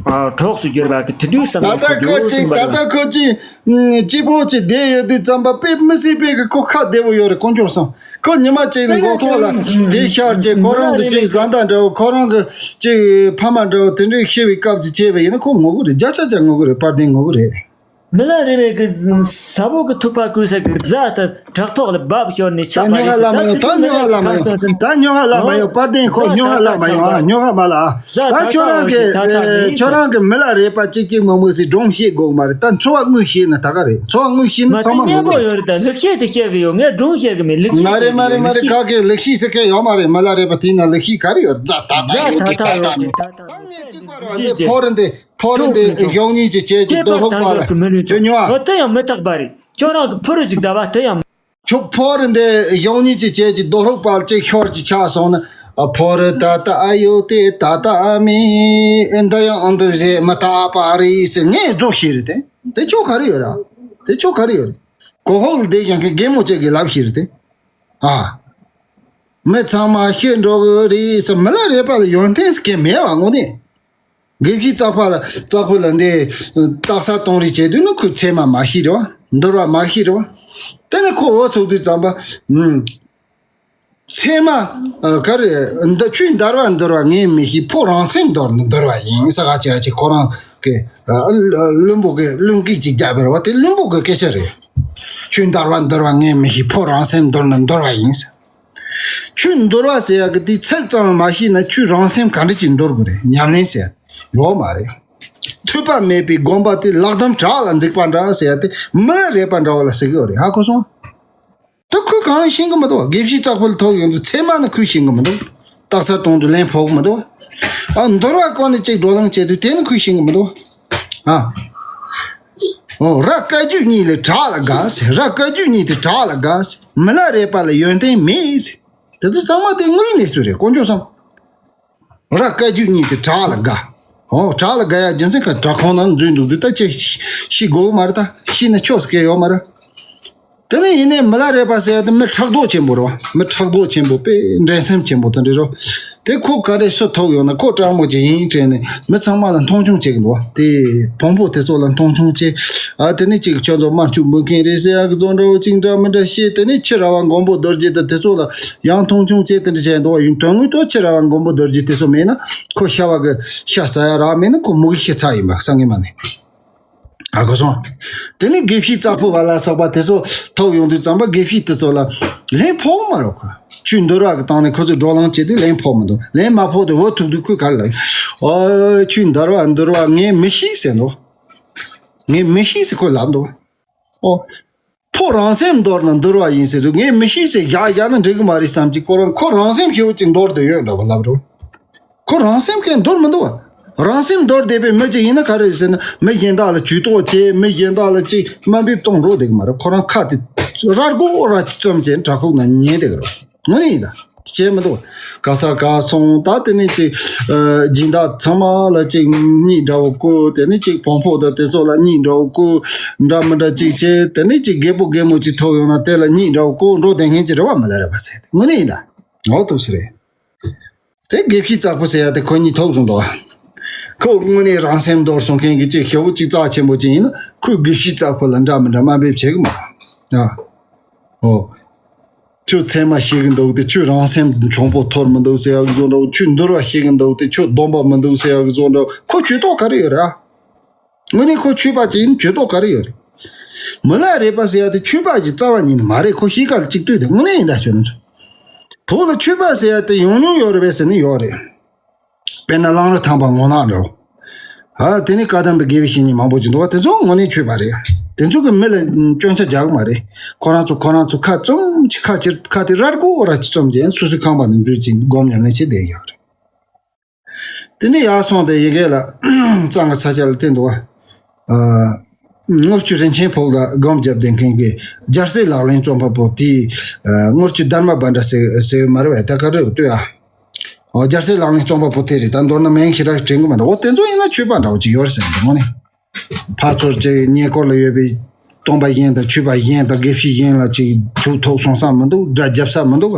གྲོགས་སུ་གྱུར་པ་གི་དེ་དུས་བསམ་ད་ན་ད་ཁོ་ཁོ་ཅིག་གསུངས་པ་ད་རེད། ད་ཁོ་ཅིག་སྐྱིད་པོ་ཅིག་བསྡད་ཡོད་དུས་ཙམ་པ་དཔེ་མི་སྲིད་པའི་གི་ཁོ་ཁ་བདེ་བོ་ཡོད་རེད། དཀོན་མཆོག་གསུམ། ཁོ་ཉི་མ་གཅིག་ལ་མགོ་ཐོག་ལ་དེ་ཤར་ཅིག་ཁོ་རང་གི་ཅིག་བཟའ་ཟླ་འདྲ་བོ། ཁོ་རང་གི་ཅིག་ཕ་མ་འདྲ་བོ་དེ་འདྲའི་ཤི་བའི་སྐབས་ཅིག་བྱས་པ་ཡིན་ན་ཁོ་ངུ་གི་རེད། བརྒྱ་ཆ་བརྒྱ་ངུ་གི་རེད། དཔལ་ལྡན་ངུ་གི་རེད། མི་ལ་རས་པའི་གི་ཟ་བོ་གི་ཐུག་པ་བརྐུས་ས་གི་རྫ་ལྟར་བྲག་ཐོག་ལ་རྦབ་ཤོར་ནས་ཆགས་པ་རེད། ད་སྨྱོ་ཧ་ལ་མ་ཡོང་། ད་སྨྱོ་ཧ་ལ་མ་ཡོང་། ད་སྨྱོ་ཧ་ལ་མ་ཡོང་། དཔལ་ལྡན་ཁོ་སྨྱོ་ཧ་ལ་མ་ཡོང་ཨ། སྨྱོ་ཧ་མ་ལ་ཨ། ད་ཁྱོད་རང་གི་ཁྱོད་རང་གི་མི་ལ་རས་པ་གཅིག་གཅིག་མང་མོ་ཟིག་སྒྲུང་བཤད་དགོས་མ་རེད། ད་འཚོ་བ་དངོས་བཤད་ན་ད་ག་རེད། འཚོ་བ་དངོས་བཤད་ན་ཚང་མ་ངོ་གི་རེད། ད་ལེགས་བཤད་དེ་བཤད་གི་ཡོད། ངས་སྒྲུང་བཤད་གི་མེད། ལེགས་བཤད་མ་རེད་མ་རེད་མ་རེད། ག་གི་ལེགས་བཤད་ཟེར་མཁན་ཡོད་མ་རེད། མི་ལ་རས་པ་དེ་ན་ལེགས་བཤད་ག་རེ་ཡོད། རྫ་ད་ད་ཡོད་གི་ད་ད་ཡོད་གི་ད་ད་ད་ངས་གཅིག་པ་རེད་བ། འདི་ཕོ་རེད་འདི། ཕོ་རུ་འདི་གཞོགས་གཉིས་ཀྱི་བྱེད་ཀྱི་ཁྱེད་རྡོ་ལྷུག་པ་ལ་ཁྱོད་ཉོ་ཨ། དེ་ཡང་མི་རྟག་པ་རེད། ཁྱོད་རང་གི་ཕུ་རུ་ཅིག་བདའ་བ་དེ་ཡང་། ཁྱོད་ཕོ་རུ་འདི་ཡོང་ཉིད་ཀྱི་བྱེད་ཀྱི་རྡོ་ཧྲུག་པར་ཅིག་ཤོར་གྱི་ཆགས་སོང་ན། ཨ་ཕོ་རུ་ད་ལྟ་ཨ་ཡོད་དེ་ད་ལྟ་ཨ་མེད་འདི་ཡང་འདི་བཞེས་མི་ཐག་པ་རེད་ཟེར་ངས་རྫོགས་ཤེས་རེད་དེ། དེ་ཁྱོད་ག་རེ་ཡོད་ར། དེ་ཁྱོད་ག་རེ་ཡོད་རེད། གོ་ཧོལ་འདི་ཡང་གི་རྒན་མོ་ཅིག་གི་ལབ་ཤེས་རེད་དེ། ཨ། མི་ཚང་མ་ཤི་འགྲོ་གི་རེད་ཟེར། མི་ལ་རས་པ་ལ་ཡོན་ཏན་ཟེར་མཁན་མེད་བ་དངོས་གནས། དགེ་བཤེས་ཙག་པ་ལ་ཙག་པུ་ལ་འདི་སྟག་ས་གཏོང་རེས་བྱེད་དུས་ནི་ཁོའི་མཚན་མ་མ་ཤེས་རེད་བ། འདོར་བ་མ་ཤེས་རེད་བ། དེ་ནི་ཁོ་འོ་ཐུག་དུས་ཙམ་པ། ཨུམ། མཚན་མ། ཨ། ག་རེ། འདི་ཁྱོད་འདོར་བ་འདོར་བ་ངས་མི་ཤེས། ཕོ་རང་སེམས་འདོར་ནི་འདོར་བ་ཡིན་ས་ག་ཅི་ག་ཅི་ཁོ་རང་གི། ཨ། བླུན་པོ་གི་བླུན་སྐད་ཅིག་རྒྱབ་པ་རེད་བ། དེ་བླུན་པོ་གི་སྐད་ཆ་རེད། ཁྱོད་འདོར་བ་འདོར་བ་ངས་མི་ཤེས། ཕོ་རང་སེམས་འདོར་ནི་འདོར་བ་ཡིན་ས། ཁྱོད་འདོར་བ་ཟེར་ཡག་གི་དེའི་ཚིག་ཙམ་མ་ཤེས་ན་ཁྱོད་རང་སེམས་ག་འདྲ་ཅིག་འདོར་དགོས་རེད། ཉམས་ལེན་ཟེར་ཡག་ཡོད་མ་རེད། ཐོས་པ་མེད་པའི་དགོན་པ་དེ་ལག་བསྡམས་བྲག་ལ་འཛེགས་པ་འདྲ་ཟེར་ཡག་དེ་མི་རས་པ་འདྲ་བ་ལ་ཟེར་གི་ཡོད་རེད། ཧ་གོ་སོང་། དེ་ཁོས་གང་ཤེས་གི་མི་འདུག་དགེ་བཤེས་ཙག་པུ་ལ་ཐུག་ཡོང་དུས་མཚན་མ་ནི་ཁོས་ཤེས་གི་མི་འདུག་སྟག་ས་གཏོང་དུས་ལན་ཕོག་གི་མི་འདུག་ཨ། འདོར་བ་གོ་ནས་ཅིག་བགྲོ་གླེང་བྱེད་དུས་དེ་ནི་ཁོས་ཤེས་གི་མི་འདུག་ཨ། ཨོ། ར་བཀའ་བརྒྱུད་གཉིས་ལས་བྲག་ལ་དགའ་ཟེར། ར་བཀའ་བརྒྱུད་གཉིས་དེ་བྲག་ལ་དགའ་ཟེར། མི་ལ་རས་པ་ལ་ཡོན་ཏན་མེད་ཟེར། དེ་ཚོ་ཚང་མ་དེ་དངོས་གནས་སུ་རེད། དཀོན་མཆོག་གསུམ། ར་བཀའ་བརྒྱུད་གཉིས་དེ་བྲག་ལ་དགའ། ཨོ། བྲག་ལ་དགའ་ཡག་རྒྱུ་མཚན་ག་བྲག་ཁོང་ནང་འཛུལ་འདུག་དུས་ད་ཅི་ཤི་དགོས་མ་རེད། ད་ཤི་ན་ཆོག་ཟེར་མཁན་ཡོད་མ་རེད། དེ་ནས་ཡིན་ནའི་མི་ལ་རས་པ་ཟེར་ཡག་དེ་མི་ཕྲག་དོག་ཆེན་པོ་རེད་བ། མི་ཕྲག་དོག་ཆེན་པོ་དཔེ་འགྲན་སེམས་ཆེན་པོ་དེ་འདྲ་རེད། དེ་ཁོ་ག་རེ་སུ་ཐུག་ཡོང་ན་ཁོ་སྤྲང་མོ་ཅིག་ཡིན་དྲན་ནས་མི་ཚང་མ་ལ་མཐོང་ཆུང་བྱེད་གི་འདུག་བ། དེ་བོང་བུ་དེ་ཚོ་ལ་མཐོང་ཆུང་བྱེད། ཨ། དེ་ནས་ཅིག་ཁྱོད་ཚོ་དམར་ཕྱུག་འབོད་མཁན་རེད་ཟེར་ཡག་གི་བཟོ་འདྲ་བོ་ཅིག་འདྲ་མི་འདྲ་བཤད། དེ་ནས་ཁྱི་ར་བ་མགོན་པོ་རྡོ་རྗེ་དང་དེ་ཚོ་ལ་ཡང་མཐོང་ཆུང་བྱེད། དེ་འདྲ་བྱས་འདུག་བ། ཡིན་དོན་དངོས་ཐོག་ཁྱི་ར་བ་མགོན་པོ་རྡོ་རྗེ་དེ་ཚོ་མེད་ན་ཁོ་ཤ་བ་གི་ཤ་ཟ་ཡག་རག་མེད་ན་ཁོ་མུ་གེ་ཤི་ཚར་ཡིན་པ་སང་གི་མ་ནི། ཨ། གོ་སོང་། དེ་ནས་དགེ་བཤེས་ཙག་པུ་བ་ལ་སོགས་པ་དེ་ཚོ་ཐུག་ཡོང་དུས་ཙམ་པ་དགེ་བཤེས་དེ་ཚོ་ལ་ལན་ཕོག་མ་རེད་ཁོ། ཁྱོད་འདོར་བ་གི་སྟེང་ནས་ཁོ་ཚོས་བགྲོ་གླེང་བྱེད་དུས་ལན་ཕོག་མི་འདུག་ལན་མ་ཕོག་དུས་འོ་ཐུག་དུས་ཁོས་ག་རེ་ལབ། ཨོ། ཁྱོད་འདོར་བ་འདོར་བ་ངས་མི་ཤེས་ཟེར་འདུག་ངས་མི་ཤེས་ཟེར་ཁོས་ལབ་འདུག་ཨོ། ཕོ་རང་སེམས་འདོར་ན་འདོར་བ་ཡིན་ཟེར་དུས་ངས་མི་ཤེས་ཟེར་བཞག་བཞག་ན་འགྲིག་གི་མ་རེད་བསམ་གྱི། ཁོ་རང་ཁོ་རང་སེམས་ཞེ་པོ་ཅིག་འདོར་བསྡད་ཡོད་འདྲ་བ་ལབ་རོ། ཁོ་རང་སེམས་ཁས་འདོར་མི་འདུག་བ། རང་སེམས་འདོར་བསྡད་པའི་མི་ཅིག་ཡིན་ན་ག་རེ་ཟེར་ན་མི་གཞན་དག་ལ་ཇུས་གཏོགས་བྱེད། མི་གཞན་དག་ལ་ཅིག་དམའ་འབེབས་གཏོང་འགྲོ་བསྡད་གི་མ་རེད། ཁོ་རང་ཁ་དེ་ར་སྒོ་ར་ཅིག་བཙུམ་བྱས་དྲ་ཁུག་ན་ཉལ་བསྡད་གི་རེད། དངོས་གནས་ཡིན་ད། བྱས་མི་འདུག་ག་ས་ག་སོང་ད་དེ་ནས་ཅིག་ཨ། སྦྱིན་བདག་ཚང་མ་ལ་ཅིག་གཉིད་འདྲ་བོ་བསྐུར། དེ་ནས་ཅིག་བོང་ཕོ་དང་དེ་ཚོ་ལ་གཉིད་འདྲ་བོ་བསྐུར། འདྲ་མི་འདྲ་ཅིག་བྱས། དེ་ནས་ཅིག་རྒད་པོ་རྒད་མོ་ཅིག་ཐུག་ཡོང་ན་དེ་ལ་གཉིད་འདྲ་བོ་བསྐུར་འགྲོ་བསྡད་མཁན་ཅིག་རེད་བ། མི་ལ་རས་པ་ཟེར་དེ་དངོས་གནས་ཡིན་ད། འོ་ཐུག་ས་རེད། དེ་དགེ་བཤེས་ཙག་པུ་ཟེར་ཡག་དེ་ཁོ་གཉིས་ཐུག་སོང་འདུག་ཁོ་དངོས་གནས་རང་སེམས་འདོར་སོང་མཁན་གྱི་ཅིག་ཞེ་པོ་ཅིག་རྩ་ཆེན་པོ་ཅིག་ཡིན་ན་ཁོས་དགེ་བཤེས་ཙག་པུ་ལ་འདྲ་མི་འདྲ་དམའ་འབེབས་བྱེད་གི་མ་རེད། ཨ། ཨོ། ཁྱོད་ཚད་མ་ཤེས་གི་འདུག་སྟེ། ཁྱོད་རང་སེམས་འཆོང་པོ་ཐོར་མི་འདུག་ཟེར་ཡག་གི་བཟོ་འདྲ་བོ། ཁྱོད་འདོར་བ་ཤེས་གི་འདུག་སྟེ། ཁྱོད་སྡོམ་པ་མི་འདུག་ཟེར་ཡག་གི་བཟོ་འདྲ་བོ། ཁོ་ཇུས་གཏོགས་ག་རེ་ཡོད་རེད་ཨ། དངོས་གནས་ཁོ་ཆོས་པ་ཅིག་ཡིན་ན་ཇུས་གཏོགས་ག་རེ་ཡོད་རེད། མི་ལ་རས་པ་ཟེར་ཡག་དེ་ཆོས་པ་གི་རྩ་བ་ཉིད་ནས་མ་རེད། ཁོ་གཤིས་ཀ་ལ་གཅིག་ལྟོས་དེ་དངོས་གནས་ཡིན་ད་ཁྱོད་རང་ཚོ། བོད་ལ་ཆོས་པ་ཟེར་ཡག་དེ་ཡོང་མྱོང་ཡོད་རེད་པས་ཟེར་ན་ཡོད་རེད། དཔེར་ན་གླང་རི་ཐང་པ་ངོ་ནག་འདྲ་བོ། ཨ། དེ་ནི་བཀའ་གདམས་པའི་དགེ་བའི་བཤེས་གཉེན་མང་པོ་ཅིག་འདུག་བ། དེ་ཚོ་དངོས་གནས་ཆོས་པ་རེད། དེ་ཚོ་གི་མི་ལ་སྐྱོན་ཆ་རྒྱག་གི་མ་རེད། ཁོ་རང་ཚོ་ཁོ་རང་ཚོ་ཁ་བཙུམ་གྱི་ཁ་ཁྱེར་ཁ་དེ་ར་སྒོ་ར་ཅིག་བཙུམ་བྱས་སོ་སོའི་ཁང་པ་ནང་འཛུལ་ཅིག་སྒོམ་ཉམས་ལེན་བྱེད་བསྡད་ཡོད་རེད། དེ་ནས་ཡར་སོང་སྟེ་ཡི་གེ་ལ་གཙང་གི་ས་ཆ་ལ་བསྟན་འདུག་བ། ཨ། དངུལ་ཆུ་རིན་ཆེན་ཕུག་ལ་སྒོམ་བརྒྱབ་བསྡད་མཁན་གྱི་རྒྱལ་སྲས་ལག་ལེན་རྩོམ་པ་པོ་དེས། ཨ། དངུལ་ཆུ་དྷརྨ་བྷན་དྲ་ཟེར་ཟེར་མ་རེད་བས། ད་ག་རེ་ལྟོས་ཨ། ཨོ། རྒྱལ་སྲས་ལག་ལེན་རྩོམ་པ་པོ་དེ་རེད། ད་མདོར་ན་མིང་ཞེ་དྲག་དྲན་གི་མ་འདུག་འོ་དེ་ཚོ་ཡིན་ན་ཆོས་པ་འདྲ་བོ་ཅིག་ཡོད་རེད་ཟེར་འདུག་ནི། ཕར་ཚུར་ཅིག་ཉེ་འཁོར་ལ་ཡོད་པའི་སྟོན་པ་གཞན་དང་ཆོས་པ་གཞན་དང་དགེ་བཤེས་གཞན་ལ་ཅིག་ཇུས་གཏོགས་སོང་ས་མི་འདུག་སྒྲ་རྒྱབ་ས་མི་འདུག་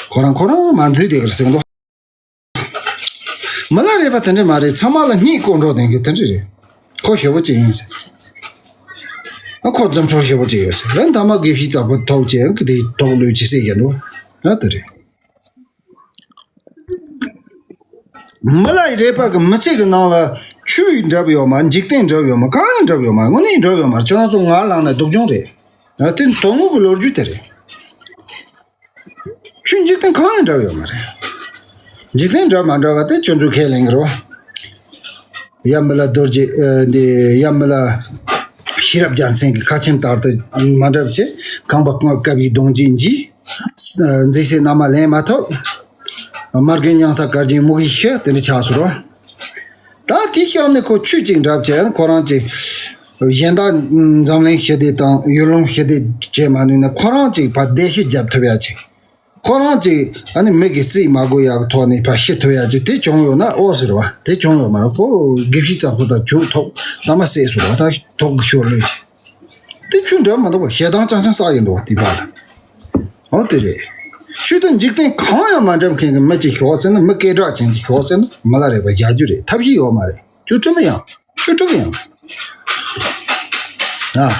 ཁོ་རང་ཁོ་རང་མ་འཛུལ་བསྡད་གི་རེད་ཟེར་འདུག་མི་ལ་རས་པ་དེ་འདྲ་མ་རེད། ཚང་མ་ལ་གཉིད་སྐོར་འགྲོ་བསྡད་མཁན་དེ་འདྲ་རེད། ཁོ་ཞེ་པོ་ཅིག་ཡིན་ཟེར། ཨ། ཁོ་རྫུ་འཕྲུལ་ཞེ་པོ་ཅིག་ཡོད་ཟེར། ཨ། མཐའ་མ་དགེ་བཤེས་ཙག་པུ་ཐུག་བྱས་ཨ་ནི་དེ་དོགས་ལོས་ཅི་ཟེར་ཡིན་འགྲོ། ཨ། དེ་རེད། མི་ལ་རས་པ་གི་མི་ཚེ་གི་ནང་ལ་ཆོས་འདྲ་བ་ཡོད་མ། འཇིག་རྟེན་འདྲ་བ་ཡོད་མ། གང་ཡང་འདྲ་བ་ཡོད་མ་རེད། དངོས་གནས་འདྲ་བ་ཡོད་མ་རེད། ཁྱོད་རང་ཚོ་ངར་ལངས་ན་སྡུག་གྱོང་རེད། ཨ། དེ་དོན་དངོས་ཀྱི་ལོ་རྒྱུས་དེ་རེད། ཁྱོད་འཇིག་རྟེན་གང་ཡང་འདྲ་བ་ཡོད་མ་རེད། འཇིག་རྟེན་འདྲ་མ་འདྲ་བ་དེ་ཁྱོད་ཚོས་ཁས་ལེན་གི་རེད་བ། ཡ་མི་ལ་རྡོ་རྗེ། ཨ། འདི་ཡ་མི་ལ་ཤེས་རབ་རྒྱལ་མཚན་གྱི་ཁ་ཆེམས་ལྟར་དུ་མ་འགྲུབ་ཚེ་ཁང་པ་བཀབ་པའི་གདུང་རྒྱུད་འཇིག་མཛེས་སེ་མནའ་མ་ལེན་མ་ཐུབ། མ་རྒན་མྱང་ས་དཀར་རྒྱན་མུ་གེ་ཤི་དེ་འདྲ་ཆགས་སོང་རོ། ད་དེ་གཤམ་ནས་ཁོ་ཆོས་གཅིག་འདྲ་བྱས་ཁོ་རང་གི་ གཞན་དག་འཛམ་གླིང་ཞི་བདེ་དང་ཡུལ་ལུང་ཞི་བདེ་བྱེད་མ་ནུས་ན། ཁོ་རང་ཅིག་ཕར་བདེ་ཤོས་རྒྱབ་ཐུབ་ཡ་ཅིག་ཁོ་རང་ཅིག་ཨ་ནི་མི་གི་རྩིས་མ་དགོས་ཡག་གི་ཐོག་ནས་ཕར་ཤི་ཐུབ་ཡག་ཅིག་དེ་བྱུང་ཡོད་ན་ཨོ་ཟེར་བ་དེ་བྱུང་ཡོད་མ་རེད། ཁོ་དགེ་བཤེས་གཙགས་པོ་དང་ཇུས་ཐོག་ད་མ་བསད་སོང་བ་ད་དོག་གི་ཤོར་ལོས་ཅིག་དེ་ཆོས་འདྲ་མ་འདུག་པ། ཞེ་སྡང་ཅང་ཅང་བསགས་ཡིན་འདུག་པ་དེ་བ་ལ། ཨོ་དེ་རེད། ཆོས་དང་འཇིག་རྟེན་གང་ཡང་མ་འདྲ་མཁན་གྱི་མི་ཅིག་ཤོག་ཟེར་ན། མི་སྐད་གྲགས་ཅན་ཅིག་ཤོག་ཟེར་ན་མི་ལ་རས་པ་བཞག་རྒྱུ་རེད། ཐབས་ཤེས་ཡོད་མ་རེད། ཆོས་ཁྲིམས་ཡང་ཆོས་ཁྲིམས་ཡང་ཨ།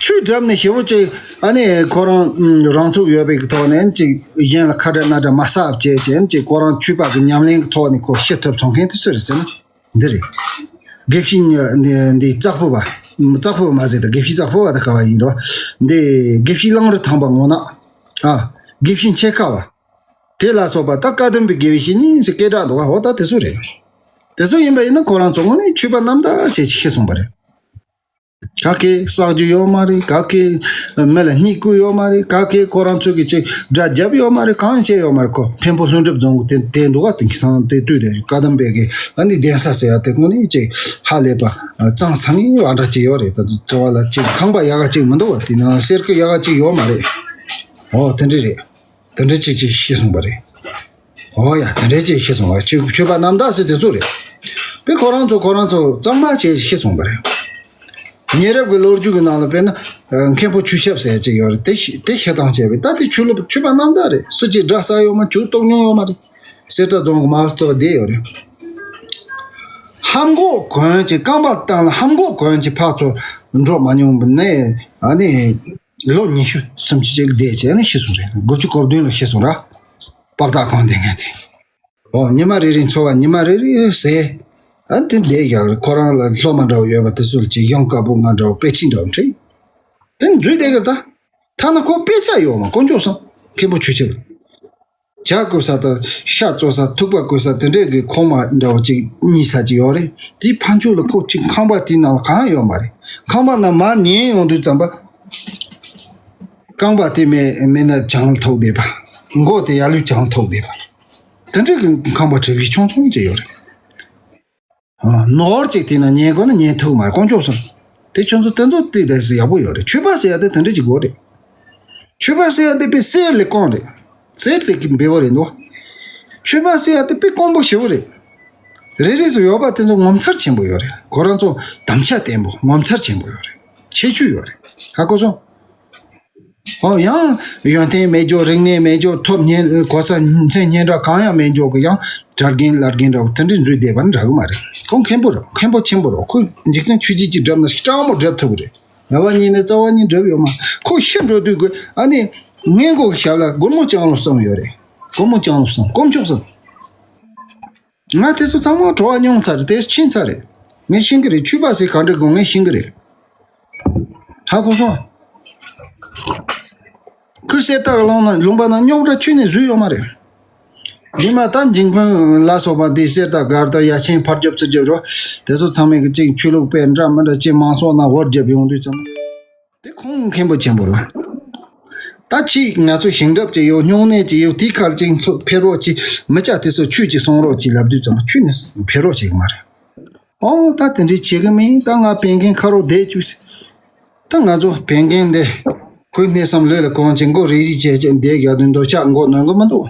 ཆོས་བསྒྲུབས་ནས་ཞེ་པོ་ཅིག་ཨ་ནི་ཁོ་རང་རང་ཚུགས་ཡོད་པའི་ཐོག་ནས་ཅིག་གཞན་ལ་ཁ་བྲལ་སྣ་བྲལ་མ་བསགས་བྱས་ཅན་ཅིག་ཁོ་རང་ཆོས་པ་གི་ཉམས་ལེན་གྱི་ཐོག་ནས་ཁོ་ཤི་ཐུབ་སོང་མཁན་དེ་སུ་རེད་ཟེར་ན། འདི་རེད། དགེ་བཤེས་ཉ་འདི་འདི་གཙགས་པོ་བ། གཙགས་པོ་བ་མ་ཟེར་ད་དགེ་བཤེས་གཙགས་པོ་བ་ད་ག་བ་ཡིན་རོ། འདི་དགེ་བཤེས་གླང་རི་ཐང་པ་ངོ་ནག་ཨ། དགེ་བཤེས་འཆད་ཁ་བ། དེ་ལ་སོགས་པ་ད་བཀའ་གདམས་པའི་དགེ་བའི་བཤེས་གཉེན་ཟེར་སྐད་གྲགས་འདུག་ག་འོ་ད་དེ་ཚོ་རེད། དེ་ཚོ་ཡིན་པ་ཡིན་ན་ཁོ་རང་ཚོ་དངོས་གནས་ཆོས་པ་རྣམ་དག་བྱས་ཤི་སོང་བ་རེད། ག་གེ་བསགས་རྒྱུ་ཡོད་མ་རེད། ག་གེ་མི་ལ་སྙིང་བསྐུལ་ཡོད་མ་རེད། ག་གེ་ཁོ་རང་ཚོ་གི་ཅིག་དགྲ་རྒྱབ་ཡོད་མ་རེད། གང་བྱས་ཡོད་མ་རེད། ཁོ་འཕན་པོ་ལྷུན་གྲུབ་རྫོང་གི་དེ་དེ་འདུག་ག་དེང་སང་དེ་དུས་དེ་བཀའ་གདམས་པའི་གི་ཨ་ནི་གདན་ས་ཟེར་ཡ་དེ་དངོས་གནས་ཅིག་ཧ་ལས་པ་གཙང་སང་ངེ་བ་འདྲ་ཅིག་ཡོད་རེད། ད་དུ་ཚོ་བ་ལ་ཅིག་ཁང་པ་ཡག་ག་ཅིག་མི་འདུག་བ། དེ་ནང་གསེར་ཁུ་ཡག་ག་ཅིག་ཡོད་མ་རེད། ཨོ་དེ་འདྲ་རེད། དེ་འདྲ་ཅིག་ཅིག་ཤི་སོང་བ་རེད། ཨོ་ཡ་དེ་འདྲ་ཅིག་ཤི་སོང་བ་ཅིག་ཆོས་པ་རྣམ་དག་ཟེར་དེ་ཚོ་རེད། དེ་ཁོ་རང་ཚོ་ཁོ་རང་ཚོ་གཙང་མ་བྱས་ཤི་སོང་བ་རེད། ཉེ་རབས་ཀྱི་ལོ་རྒྱུས་ཀྱི་ནང་ལ་དཔེར་ན་མཁན་པོ་ཆོས་ཞབས་ཟེར་ཅིག་ཡོད་རེད། དེ་ཤི་དེ་ཤི་སྟངས་བྱས་པས་ད་དེ་ཆོས་ལུགས་ཆོས་པ་རྣམ་དག་རེད། སུ་གཅིག་དགྲ་ཟ་ཡོད་མ་ཇུས་གཏོང་མྱོང་ཡོད་མ་རེད། གསེར་རྟ་རྫོང་གི་མ་ཧོ་སྟོ་བསྡད་ཡོད་རེད། ཧམ་གོག་གོན་གྱི་རྐང་པ་བཏང་ལ་ཧམ་གོག་གོན་གྱི་ཕར་ཚུར་འགྲོ་མ་མྱོང་བ་ནས་ཨ་ནི་ལོ་ཉི་ཤུ་སུམ་ཅུ་ཅིག་བསྡད་བྱས་ནས་ཤི་སོང་རེད། དགུ་བཅུ་གོ་བདུན་ལ་ཤི་སོང་ར། པགས་ཏ་གང་བསྡད་མཁན་དེ། ཨོ་ཉི་མ་རེ་རེ་འཚོ་བ་ཉི་མ་རེ་རེ་ཟས། ཨ་དེ་བསྡད་རྒྱག་རེད། ཁོ་རང་ལ་སློབ་མ་འདྲ་བོ་ཡོད་པ་དེ་ཚོ་ལ་ཅིག་གཞུང་བཀའ་པོད་ལྔ་འདྲ་བོ་དཔེ་ཁྲིད་འདྲ་བོ་འཁྲིད། དེ་འཛུལ་བསྡད་ཀྱི་རེད་ད། ཐ་ན་ཁོ་དཔེ་ཆ་ཡོད་མ་དཀོན་མཆོག་གསུམ་མཁན་པོ་ཆོས་ཆེན། ཇ་བསྐོལ་ས་དང་ཤ་བཙོ་ས་ཐུག་པ་བསྐོལ་ས་དེ་འདྲས་ཀྱི་ཁོག་མ་འདྲ་བོ་ཅིག་གཉིད་ས་ཅིག་ཡོད་རེད། དེའི་ཕར་ཕྱོགས་ལ་ཁོ་ཅིག་ཁང་པ་དེའི་ནང་ལ་གང་ཡང་ཡོད་མ་རེད། ཁང་པ་ནང་མར་ཉལ་ཡོང་དུས་ཙམ་པ། རྐང་པ་དེ་མེད་མེད་ན་བྱང་ལ་ཐུག་བསྡད་པ། མགོ་དེ་ཡར་ལུས་བྱང་ལ་ཐུག་བསྡད་པ། དེ་འདྲས་ཀྱི་ཁང་པ་གྲུ་བཞི་ཆུང་ཆུང་ཅིག་ཡོད་རེད། ནོར་གཅིག་དེ་ན་ཉན་དགོས་ན་ཉན་ཐུབ་མ་རེད་དཀོན་མཆོག་གསུམ། དེ་ཁྱོད་ཚོ་དེ་ཚོ་དེ་དེ་ཡག་པོ་ཡོད་རེད། ཆོས་པ་ཟེར་ཡ་དེ་དེ་འདྲ་ཅིག་དགོས་རེད། ཆོས་པ་ཟེར་ཡ་དེ་དཔེ་གསེར་ལས་དཀོན་རེད། གསེར་དེ་གི་འབེལ་བོ་རེད་འདུག་ཆོས་པ་ཟེར་ཡ་དེ་དཔེ་དཀོན་པོ་ཞེ་པོ་རེད། རེ་རེ་སུ་ཡོད་པ་དེ་ཚོ་ངོ་མཚར་ཆེན་པོ་ཡོད་རེད། ཁོ་རང་ཚོ་དམ་བཅའ་བརྟན་པོ་ངོ་མཚར་ཆེན་པོ་ཡོད་རེད། ཁྱད་ཆོས་ཡོད་རེད། ཧ་གོ་སོང་། ཨོ་ཡང་ཡོན་ཏན་མེད་འཇོག་རིག་གནས་མེད་འཇོག་ཐོབ་སྙན་གོ་ས་མཚན་སྙན་གྲགས་གང་ཡང་མེད་འཇོག་གི་ཡང་གྲྭ་རྒན་བླ་རྒན་འདྲ་བོ་དེ་འདྲས་འཛུལ་བསྡད་པ་ནི་འདྲ་གི་མ་རེད། ཁོང་མཁན་པོ་རེད། མཁན་པོ་ཆེན་པོ་རེད། ཁོས་འཇིག་རྟེན་ཆོས་བརྒྱད་ཀྱི་སྒྲུབ་ན་སྐྲག་མོ་སྒྲུབ་ཐུབ་རེད། ཡ་བ་ཉིད་ནས་རྩ་བ་ཉིད་སྒྲུབ་ཡོད་མ། ཁོ་ཤི་འགྲོ་དུས་ཀྱི་ཨ་ནི་སྔས་མགོ་གི་ཞབས་ལ་སྒོར་མོ་ལྕང་ལོ་གསུམ་ཡོད་རེད། སྒོར་མོ་ལྕང་ལོ་གསུམ་དཀོན་མཆོག་གསུམ། ང་དེ་ཚོ་ཚང་མ་བྲོ་བ་མྱོང་ཚར་རེད། དེ་ཕྱིན་ཚར་རེད། ངས་ཤེས་ཀྱི་རེད། ཆོས་པ་ཟེར་ག་འདྲ་དགོས་ངས་ཤེས་ཀྱི་རེད། ཧ་གོ་སོང་། ཁོས་གསེར་རྟ་གི་ལུང་ན་ལུང་པ་ན་རྙོག་དྲ་ཁྱོན་ནས་བཟོས་ཡོད་མ་རེད། རྗེས་མ་ད་འཇིགས་ཕུང་ལ་སོགས་པ་འདི་གསེར་རྟ་སྒར་དང་ཡ་ཆེན་ཕར་རྒྱབ་ཚུར་རྒྱབ་རོ། དེ་ཚོ་ཚང་མས་ཀྱི་གཅིག་ཆོས་ལུགས་དཔེ་འདྲ་མི་འདྲ་ཅིག་མང་ཚོགས་ནང་འུར་རྒྱབ་ཡོང་དུས་ཙམ། དེ་ཁོང་མཁན་པོ་ཆེན་པོ་རེད། ད་ཅིག་ང་ཚོ་ཞིང་འབྲོག་ཅིག་ཡོད། སྨྱུང་གནས་ཅིག་ཡོད། དེའི་ཁར་ཅིག་ཚོ་ཕེབས་རོགས་ཅིག་མི་སྐྱ་དེ་ཚོ་ཆོས་ཅིག་གསུང་རོགས་ཅིག་ལབ་དུས་ཙམ་ཁྱོད་ནི་ཕེབས་རོགས་བྱེད་གི་མ་རེད། ཨོ་ད་དེ་འདྲའི་བྱེད་གི་མིན། ད་ང་བན་རྒན་ཁ་རོག་བསྡད་བཅུག་ཟེར། ད་ང་ཚོ་བན་རྒན་འདི་ཁོའི་གནས་བསམ་ལུས་ལ་གང་ཅིག་མགོ་རིལ་རིལ་བྱས་བྱས་བསྡད་རྒྱག་དུས་འདོད་ཆགས་མགོ་ནོན་གི་མི་འདུག་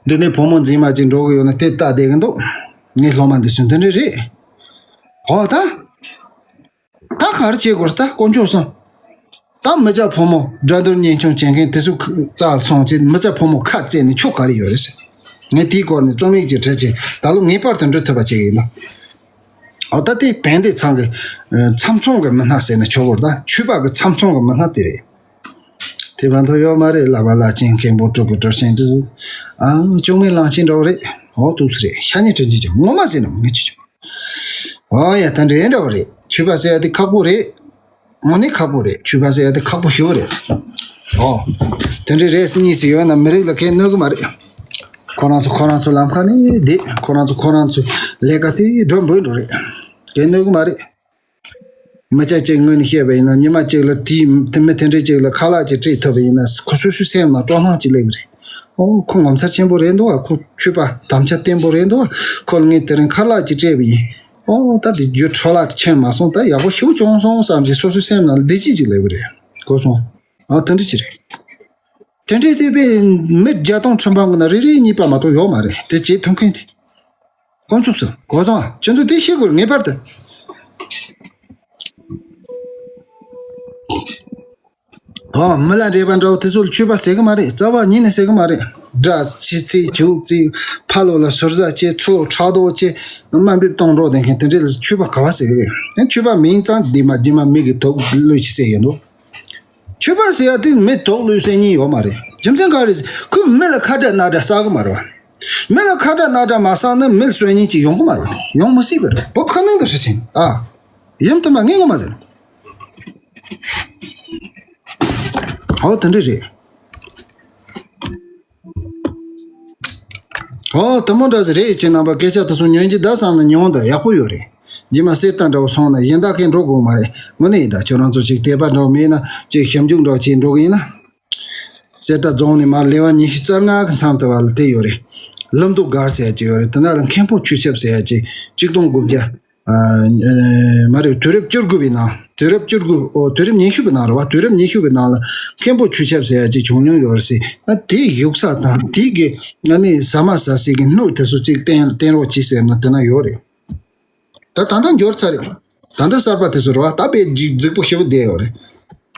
འདི་ནས་བུ་མོ་འཛིན་མ་ཅིག་འགྲོ་གི་ཡོད་ན་དེ་ལྟ་བསྡད་གི་འདུག་ངའི་སློབ་མ་འདི་ཚོ་འདི་འདྲ་རེད། ཨོ་ད། ད་ག་རེ་བྱེད་དགོས་ད་དཀོན་མཆོག་གསུམ། ད་མི་སྐྱ་ཕོ་མོ་དགྲ་འདུལ་གཉེན་སྐྱོང་བྱེད་མཁན་དེ་ཚོ་རྩ་སོང་ཅིག་མི་སྐྱ་ཕོ་མོ་ཁ་བཙལ་ནས་ཆོ་ག་རེ་ཡོད་རེད་ཟེར། ངས་དེའི་སྐོར་ནས་རྩོམ་ཡིག་ཅིག་བྲིས་བྱས་ད་ལོ་ངེས་པར་དུ་འབྲི་ཐུབ་པ་བྱེད་ཀྱི་ཡིན་ལ། ཨོ་ད་དེ་བན་དེ་ཚང་གི་ཨ་ཚམ་ཚོམ་གི་མི་སྣ་ཟེར་ན་ཆོག་གོ་རེད། ད་ཆོས་པ་གི་ཚམ་ཚོམ་གི་མི་སྣ་དེ་རེད། དེ་བར་དུ་ཡོད་མ་རེད། བླ་མ་བླ་ཆེན་མཁན་པོ་སྤྲུལ་སྐུ་སྤྲུལ་ཆེན་དེ་ཚོ་ཨ་ཅུང་མེད་ལང་ཆེན་འདྲ་བོ་རེད། ཨོ་ཏུག་སུ་རེད། ཤ་ཉེ་དྲིན་ཆེན་ཅུང་ངོ་མ་ཟེར་ན་མི་ངེས་ཅི་ཅུང་། ཨོ་ཡ་ད་འདྲ་ཡིན་འདྲ་བོ་རེད། ཆོས་པ་ཟེར་ཡ་དེ་ཁག་པོ་རེད། དངོས་གནས་ཁག་པོ་རེད། ཆོས་པ་ཟེར་ཡ་དེ་ཁག་པོ་ཞེ་པོ་རེད། ཨོ། དེ་འདྲའི་རེད་སྲིད་གཉིས་སུ་ཡོད་ན་མི་རིགས་ལ་གལ་གནོད་གི་མ་རེད། ཁོ་རང་ཚོ་ཁོ་རང་ཚོ་ལམ་ཁ་ནས་བསྡད། ཁོ་རང་ཚོ་ཁོ་རང་ཚོ་ལས་ཀ་དེ་འགྲོ་འབོད་འགྲོ་རེད། གལ་གནོད་གི་མ་རེད། མི་སྐྱ་གཅིག་ངོས་ནས་བཤད་པ་ཡིན་ན་ཉི་མ་གཅིག་ལ་དེའི་དེ་མི་དེ་འདྲའི་གཅིག་ལ་ཁ་ལག་ཅིག་སྤྲད་ཐུབ་པ་ཡིན་ན་ཁོ་སོ་སོའི་སེམས་ལ་སྤྲོ་སྣང་ཅིག་སླེབས་པ་རེད། ཨོ་ཁོ་ངོ་མཚར་ཆེན་པོ་རེད་འདུག་ཨ་ཁོ་ཆོས་པ་དམ་བཅའ་བརྟན་པོ་རེད་འདུག་ཨ་ཁོ་ལ་ངས་དེ་རིང་ཁ་ལག་ཅིག་སྤྲད་པ་ཡིན། ཨོ་ད་དེ་རྒྱུ་འཕྲོ་བརླག་ཕྱིན་མ་སོང་། ད་ཡག་པོ་ཞེ་པོ་བྱུང་སོང་བསམ་གྱི་སོ་སོའི་སེམས་ནང་བདེ་སྐྱིད་ཅིག་སླེབས་པ་རེད། གོ་སོང་། ཨ་དེ་འདྲ་ཅིག་རེད། དེ་འདྲའི་དེ་པས་མི་བརྒྱ་སྟོང་ཁྲི་འབུམ་གི་ནང་རེ་རེ་གཉིས་པ་མ་གཏོགས་ཡོད་མ་རེད། དེ་བྱེད་ཐུབ་མཁན་དེ། དཀོན་མཆོག་གསུམ་གོ་སོང་། ཨ་ཁྱོད་ཚོ་དེ་ཤེས་དགོས་རེད། ངེས་པར་དུ། ཨོ་མི་ལ་འདྲེས་པ་འདྲ་བོ་དེ་ཚོ་ལ་ཆོས་པ་ཟེར་གི་མ་རེད། རྩ་བ་ཉིད་ནས་ཟེར་གི་མ་རེད། དགྲ་ཆེ་ཚིག་ཆུ་ཚིག་ཕ་ལོ་ལ་ཟུར་ཟ་བྱེད། ཚུར་ཕྲག་དོག་བྱེད། དམའ་འབེབས་གཏོང་རོགས་དེ་མཁན་དེ་འདྲ་ལ་ཆོས་པ་ག་བ་ཟེར་གི་རེད། ཨེ་ཆོས་པ་མིང་ཙམ་འདི་མ་རྗེས་མ་མི་གི་དོགས་བློས་ཅི་ཟེར་ཡིན་ནོ། ཆོས་པ་ཟེར་ཡ་དེ་མི་དོགས་བློས་ཟེར་མཁན་ཡོད་མ་རེད། རྒྱུ་མཚན་ག་རེ་ཟེར། ཁོས་མི་ལ་ཁ་དྲག་སྣ་དྲག་བསགས་གི་མ་རེད་བ། མི་ལ་ཁ་དྲག་སྣ་དྲག་མ་བསགས་ན་མི་ལ་གསོན་ཉིན་ཅིག་ཡོང་གི་མ་རེད་བ། ཡོང་མི་སྲིད་པ་རེད། བོད་ཁ་ནང་དུ་ཧྲི་ཆེན་ཨ། ཡུམ་དུ་མ་ངས་ངོ་མ་ཟེར། ཨོ་དེ་འདྲ་རེད། ཨོ་དེ་མོ་འདྲ་ཟེར་རེད། ཁྱེད་རྣམ་པ་སྐད་ཆ་དེ་ཚོ་ཉོན་གྱི་ད་བསམ་ན་ཉོན་དང་ཡག་པོ་ཡོད་རེད། རྗེས་མ་གསེར་རྟ་འདྲ་བོ་སོང་ན་གཞན་དག་གིས་འགྲོ་དགོས་མ་རེད། དངོས་གནས་ཡིན་ད། ཁྱོད་རང་ཚོ་ཅིག་དད་པ་འདྲ་བོ་མེད་ན་ཅིག་ཞིབ་འཇུག་འདྲ་བོ་བྱས་འགྲོ་གི་ཡིན་ན། གསེར་རྟ་རྫོང་ནས་མར་ལེ་དབར་ཉི་ཤུ་རྩ་ལྔ་གི་མཚམས་དུ་བ་ལ་དེ་ཡོད་རེད། ལམ་དུ་སྒར་ཟེར་ཡ་ཅིག་ཡོད་རེད། དེ་ན་ལ་མཁན་པོ་ཆོས་ཆབ་ཟེར་ཡ་ཅིག་གཅིག་སྟོང་དགུ་བརྒྱ། ཨ་མ་རེད། དུས་རབས་བཅུ་དགུ་པའི་ནང་། དུས་རབས་བཅུ་དགུ། ཨོ་དུས་རབས་ཉི་ཤུ་པའི་ནང་རེད་བ། དུས་རབས་ཉི་ཤུ་པའི་ནང་ལ་མཁན་པོ་ཆོས་ཆབ་ཟེར་ཡ་ཅིག་བྱུང་མྱོང་ཡོད་རེད་ཟེར། ཨ་དེའི་བཞུགས་ས་དང་དེའི་གི་ཨ་ནི་ཟ་མ་ཟ་སའི་གི་སྣོད་དེ་ཚོ་ཅིག་བསྟན་བསྟན་རོགས་གྱིས་ཟེར་ན་དེ་ན་ཡོད་རེད། ད་ད་ལྟ་འབྱོར་ཚར་རེད། ད་ལྟ་གསར་པ་དེ་ཚོ་རེད་བ། ད་དཔེ་རྫིག་རྫིག་པོ་ཞེ་པོ་བསྡད་ཡོད་རེད།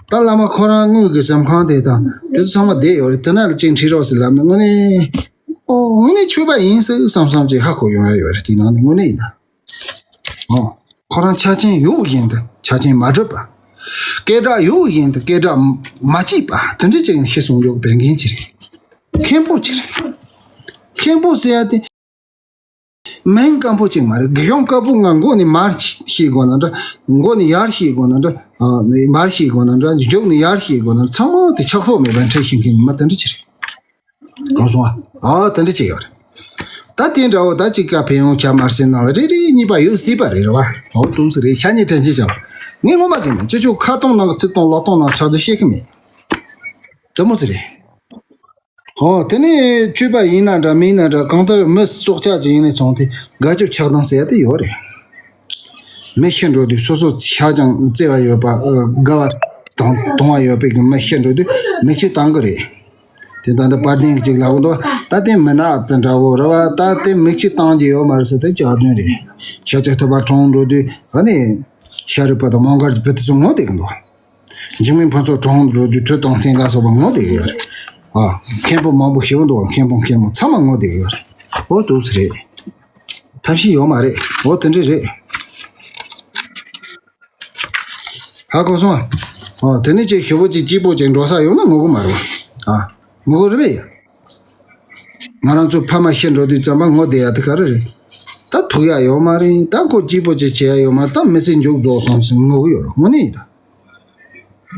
ད་བླ་མ་ཁོ་རང་དངུལ་གི་ཟམ་ཁང་དེ་དང་དེ་ཚོ་ཚང་མ་བསྡད་ཡོད་རེད། དེ་ན་ལ་ཅིག་ཁྲིད་རོགས་ཟེར་ལབ་ན་དངོས་གནས། ཨོ་དངོས་གནས་ཆོས་པ་ཡིན་ཟེར་བསམ་བསམ་ཅིག་ཧ་གོ་ཡོང་ཡ་ཡོད་རེད། དེ་ནང་ནས་དངོས་གནས་ཡིན་ད། ཨོ། ཁོ་རང་ཆ་རྐྱེན་ཡོད་བཞིན་དུ་ཆ་རྐྱེན་མ་གྲུབ་པ། སྐད་གྲགས་ཡོད་བཞིན་དུ་སྐད་གྲགས་མ་སྐྱིད་པ་དེ་འདྲ་ཅིག་ནས་ཤི་སོང་ཡོད་པའི་འགན་ཅི་རེད། མཁན་པོ་ཅི་རེད། མཁན་པོ་ཟེར་ཡ་དེ་མིང་སྐམ་པོ་ཅིག་མ་རེད། དགེ་སློང་དཀར་པོ་ང་མགོ་ནས་མར་ཤེས་དགོས་ན་འདྲ། མགོ་ནས་ཡར་ཤེས་དགོས་ན་འདྲ། ཨ་མར་ཤེས་དགོས་ན་འདྲ། མཇུག་ནས་ཡར་ཤེས་དགོས་ན་འདྲ། ཚང་མ་དེ་ཆགས་ཐོག་མེད་པ་འཁྲིད་ཤེས་མཁན་མི་དེ་འདྲ་ཅི་རེད། གང་སོང་ཨ། ཨ་དེ་འདྲ་ཅིག་ཡོད་རེད། ད་དེ་འདྲ་བོ་ད་ཅིག་ཀ་ཕན་ཡོན་ཁྱབ་མར་སེ་ནང་ལ་རེ་རེ་གཉིས་པ་ཡོད་སྲིད་པ་རེད། རེད་བ། འོ་དུས་སུ་རེད། ཤ་ཉེ་དྲན་ཅི་ཅང་། ངས་ངོ་མ་ཟིན་ན་ཅི་ཅུ་ཁ་སྟོང་ནང་གི་ཚིག་སྟོང་ལོག་སྟོང་ནང་ཆགས་རྒྱུ་ཤེས་ཀྱི་མེད། དེ་མོ་ཟིག་རེད། ཨོ་དེ་ནས་ཆོས་པ་ཡིན་ན་འདྲ་མིན་ན་འདྲ། གང་ལྟར་མི་སྲོག་ཆགས་ཅིག་ཡིན་ནས་སོང་སྟེ་དགའ་སྐྱིད་ཆགས་སྡང་ཟེར་ཡ་དེ་ཡོད་རེད། མི་ཤི་འགྲོ་དུས་སོ་སོ་ཤ་ཅང་བརྩེ་བ་ཡོད་པ། ཨ་དགའ་བ་དང་དུང་བ་ཡོད་པའི་གི་མི་ཤི་འགྲོ་དུས་མིག་ཆུ་བཏང་གི་རེད། དེ་ད་ལྟ་དཔལ་ལྡན་གྱིས་ཅིག་ལབ་གི་འདུག་ད་དེ་མི་ནག་དེ་འདྲ་བོ་རེད་བ། ད་དེ་མིག་ཆུ་བཏང་རྒྱུ་ཡོད་མ་རེད་ཟེར་དེ་ཅག་དོན་རེད། ཤ་ཅག་ཐུབ་པ་གྲོངས་འགྲོ་དུས་ཨ་ནི་ཤ་རུས་པ་དང་མོང་སྒར་གྱི་བུ་དེ་ཚོ་ངོ་བསྡད་གི་འདུག་འཇིགས་མེད་ཕུན་ཚོགས་གྲོངས་འགྲོ་དུས་གྲུ་དང་མཚན་ལ་སོགས་པ་ངོ་བསྡད་གི་ཡོད་རེད། ཨ་མཁན་པོ་མང་པོ་ཞེ་པོ་འདུག་མཁན་པོ་མཁན་མོ་ཚང་མ་ངོ་བསྡད་གི་ཡོད་རེད། འོ་འདུག་སེ་རེད། ཐབས་ཤེས་ཡོད་མ་རེད། འོ་དེ་འདྲ་རེད། ཧ་གོ་སོང་ཨ། ཨོ་དེ་ནས་ཅིག་ཞེ་པོ་ཅིག་སྐྱིད་པོ་ཅིག་འགྲོ་ས་ཡོང་ན་ངོ་གི་མ་རེད་བ། ཨ་ངོ་གི་རེད་པས་ཡ། ང་རང་ཚོ་ཕ་མ་ཤི་འགྲོ་དུས་ཙམ་པ་ངོ་བསྡད་ཡ་དེ་ག་རེ་རེད། ད་ཐུག་ཡ་ཡོད་མ་རེད། ད་ཁོ་སྐྱིད་པོ་ཅིག་བྱེད་ཡ་ཡོད་མ་རེད། ད་མི་ཚེ་མཇུག་རྫོགས་སོང་ཟེར་ངོ་གི་ཡོད་རེད། དངོས་གནས་ཡིན་ད།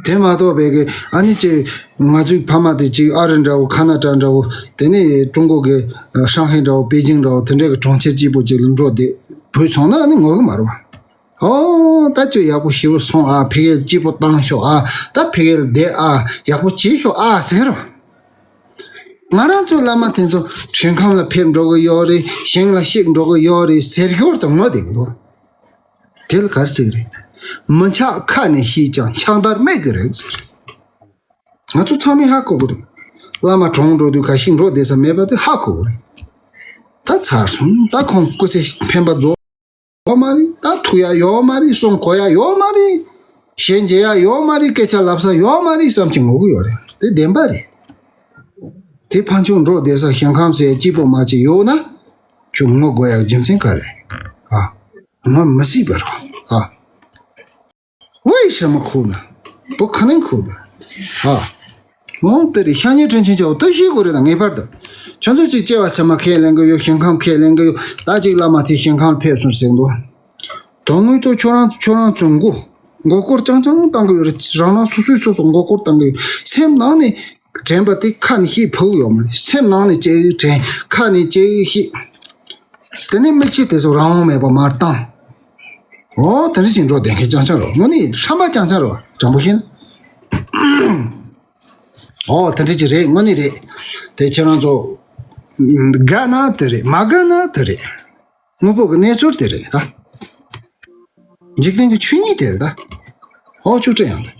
དེ་མ་གཏོགས་པའི་གི་ཨ་ནི་ཅིག་ང་ཚོའི་ཕ་མ་དེ་ཅིག་ཨ་རི་འདྲ་བོ་ཁ་ན་ཌ་འདྲ་བོ་དེ་ནས་ཀྲུང་གོ་གི་ཧྲང་ཧའེ་འདྲ་བོ་པེ་ཅིང་འདྲ་བོ་དེ་འདྲའི་གི་གྲོང་ཁྱེར་སྐྱིད་པོ་ཅིག་ལ་འགྲོ་བསྡད་བུད་སོང་ན་ཨ་ནི་ངོ་གི་མ་རེད་བ། ཨོ་ད་ཁྱོད་ཡག་པོ་ཞེ་པོ་སོང་ཨ། ཕ་གིར་སྐྱིད་པོ་བཏང་ཤོག་ཨ། ད་ཕ་གིར་བསྡད་ཨ། ཡག་པོ་བྱེད་ཤོག་ཨ་ཟེར་རོ། ང་རང་ཚོའི་བླ་མ་དེ་ཚོ་ཞིང་ཁམས་ལ་ཕེབས་འགྲོ་གི་ཡོད་རེད། ཞིང་ལ་གཤེགས་འགྲོ་གི་ཡོད་རེད་ཟེར་ཞོར་དུ་ངོ་བསྡད་གི་འདུག་དེ་ལ་ག་རེ་ཟེར་གི་རེད། མི་ཆགས་ཁ་ནས་ཤེས་ཀྱང་ཆགས་མཐར་སྨྲས་ཀྱི་རེད་ཟེར། ང་ཚོ་ཚང་མས་ཧ་གོ་གི་རེད། བླ་མ་གྲོངས་འགྲོ་དུས་ག་ཤེད་འགྲོ་བསྡད་ས་མེད་པ་དེ་ཧ་གོ་གི་རེད། ད་ཚར་སོང་། ད་ཁོང་སྐུ་ཚེ་འཕེན་པ་རྫོགས། ཡོད་མ་རེད། ད་ཐུག་ཡ་ཡོད་མ་རེད། གསུང་གོ་ཡ་ཡོད་མ་རེད། ཞལ་མཇལ་ཡ་ཡོད་མ་རེད། སྐད་ཆ་ལབ་ས་ཡོད་མ་རེད་བསམ་གྱི་ངུ་གི་ཡོད་རེད། དེ་བདེན་པ་རེད། དེ་ཕན་ཆུང་འགྲོ་བསྡད་ས་ཞིང་ཁམས་ཟེར་སྐྱིད་པོ་མ་ཅིག་ཡོད་ན་ཁྱོད་ངུ་དགོས་ཡ་རྒྱུ་མཚན་ག་རེ། ཨ། ངུ་མི་སྲིད་པ་རེད། ཨ། 为什么哭呢？不可能哭的。 ཨ། འོང་དེ་རེད། ཤ་ཉེ་དྲིན་ཆེན་ཆེ་བ་དེ་ཤེས་དགོས་རེད། ད་ངེས་པར་དུ། ཁྱོད་ཚོ་ཅིག་སྐྱེ་བ་ཕྱི་མ་ཁས་ལེན་གི་ཡོད། ཞིང་ཁམས་ཁས་ལེན་གི་ཡོད། ད་ཅིག་བླ་མ་དེ་ཞིང་ཁམས་ཕེབས་སོང་ཟེར་འདུག་དོན་དངོས་ཐོག་ཁྱོད་རང་ཁྱོད་རང་ཚོ་མགོ་མགོ་སྐོར་རྐྱང་རྐྱང་བཏང་གི་ཡོད་རེད། རང་རང་སོ་སོས་སོ་སོ་མགོ་སྐོར་བཏང་གི་ཡོད། སེམས་ནང་ནས་དྲན་པ་དེ་ཁ་ནས་ཤེས་ཕོད་ཡོད་མ་རེད། སེམས་ནང་ནས་ཅིག་དྲན། ཁ་ནས་ཅིག་ཤེས། དེ་ནས་མིག་ཆུ་དེ་ཚོ་རང་དབང་མེད་པ་མར་བཏང་། ཨོ་དེ་འདྲ་ཅིག་འགྲོ་བསྡད་མཁན་རྐྱང་རྐྱང་རེད། དངོས་གནས་ཧྲ་མ་རྐྱང་རྐྱང་རེད། དྲང་པོ་བཤད་ན། ཨོ་དེ་འདྲ་ཅིག་རེད། དངོས་གནས་རེད། དེ་ཁྱེད་རང་ཚོ་དགའ་ན་དེ་རེད། མ་དགའ་ན་དེ་རེད། དངོས་པོ་གི་གནས་ཚུལ་དེ་རེད་ད། འཇིག་རྟེན་གྱི་ཆོས་ཉིད་དེ་རེད་ད། ཨོ་ཅོག་སྤྲད་ཡང་ད།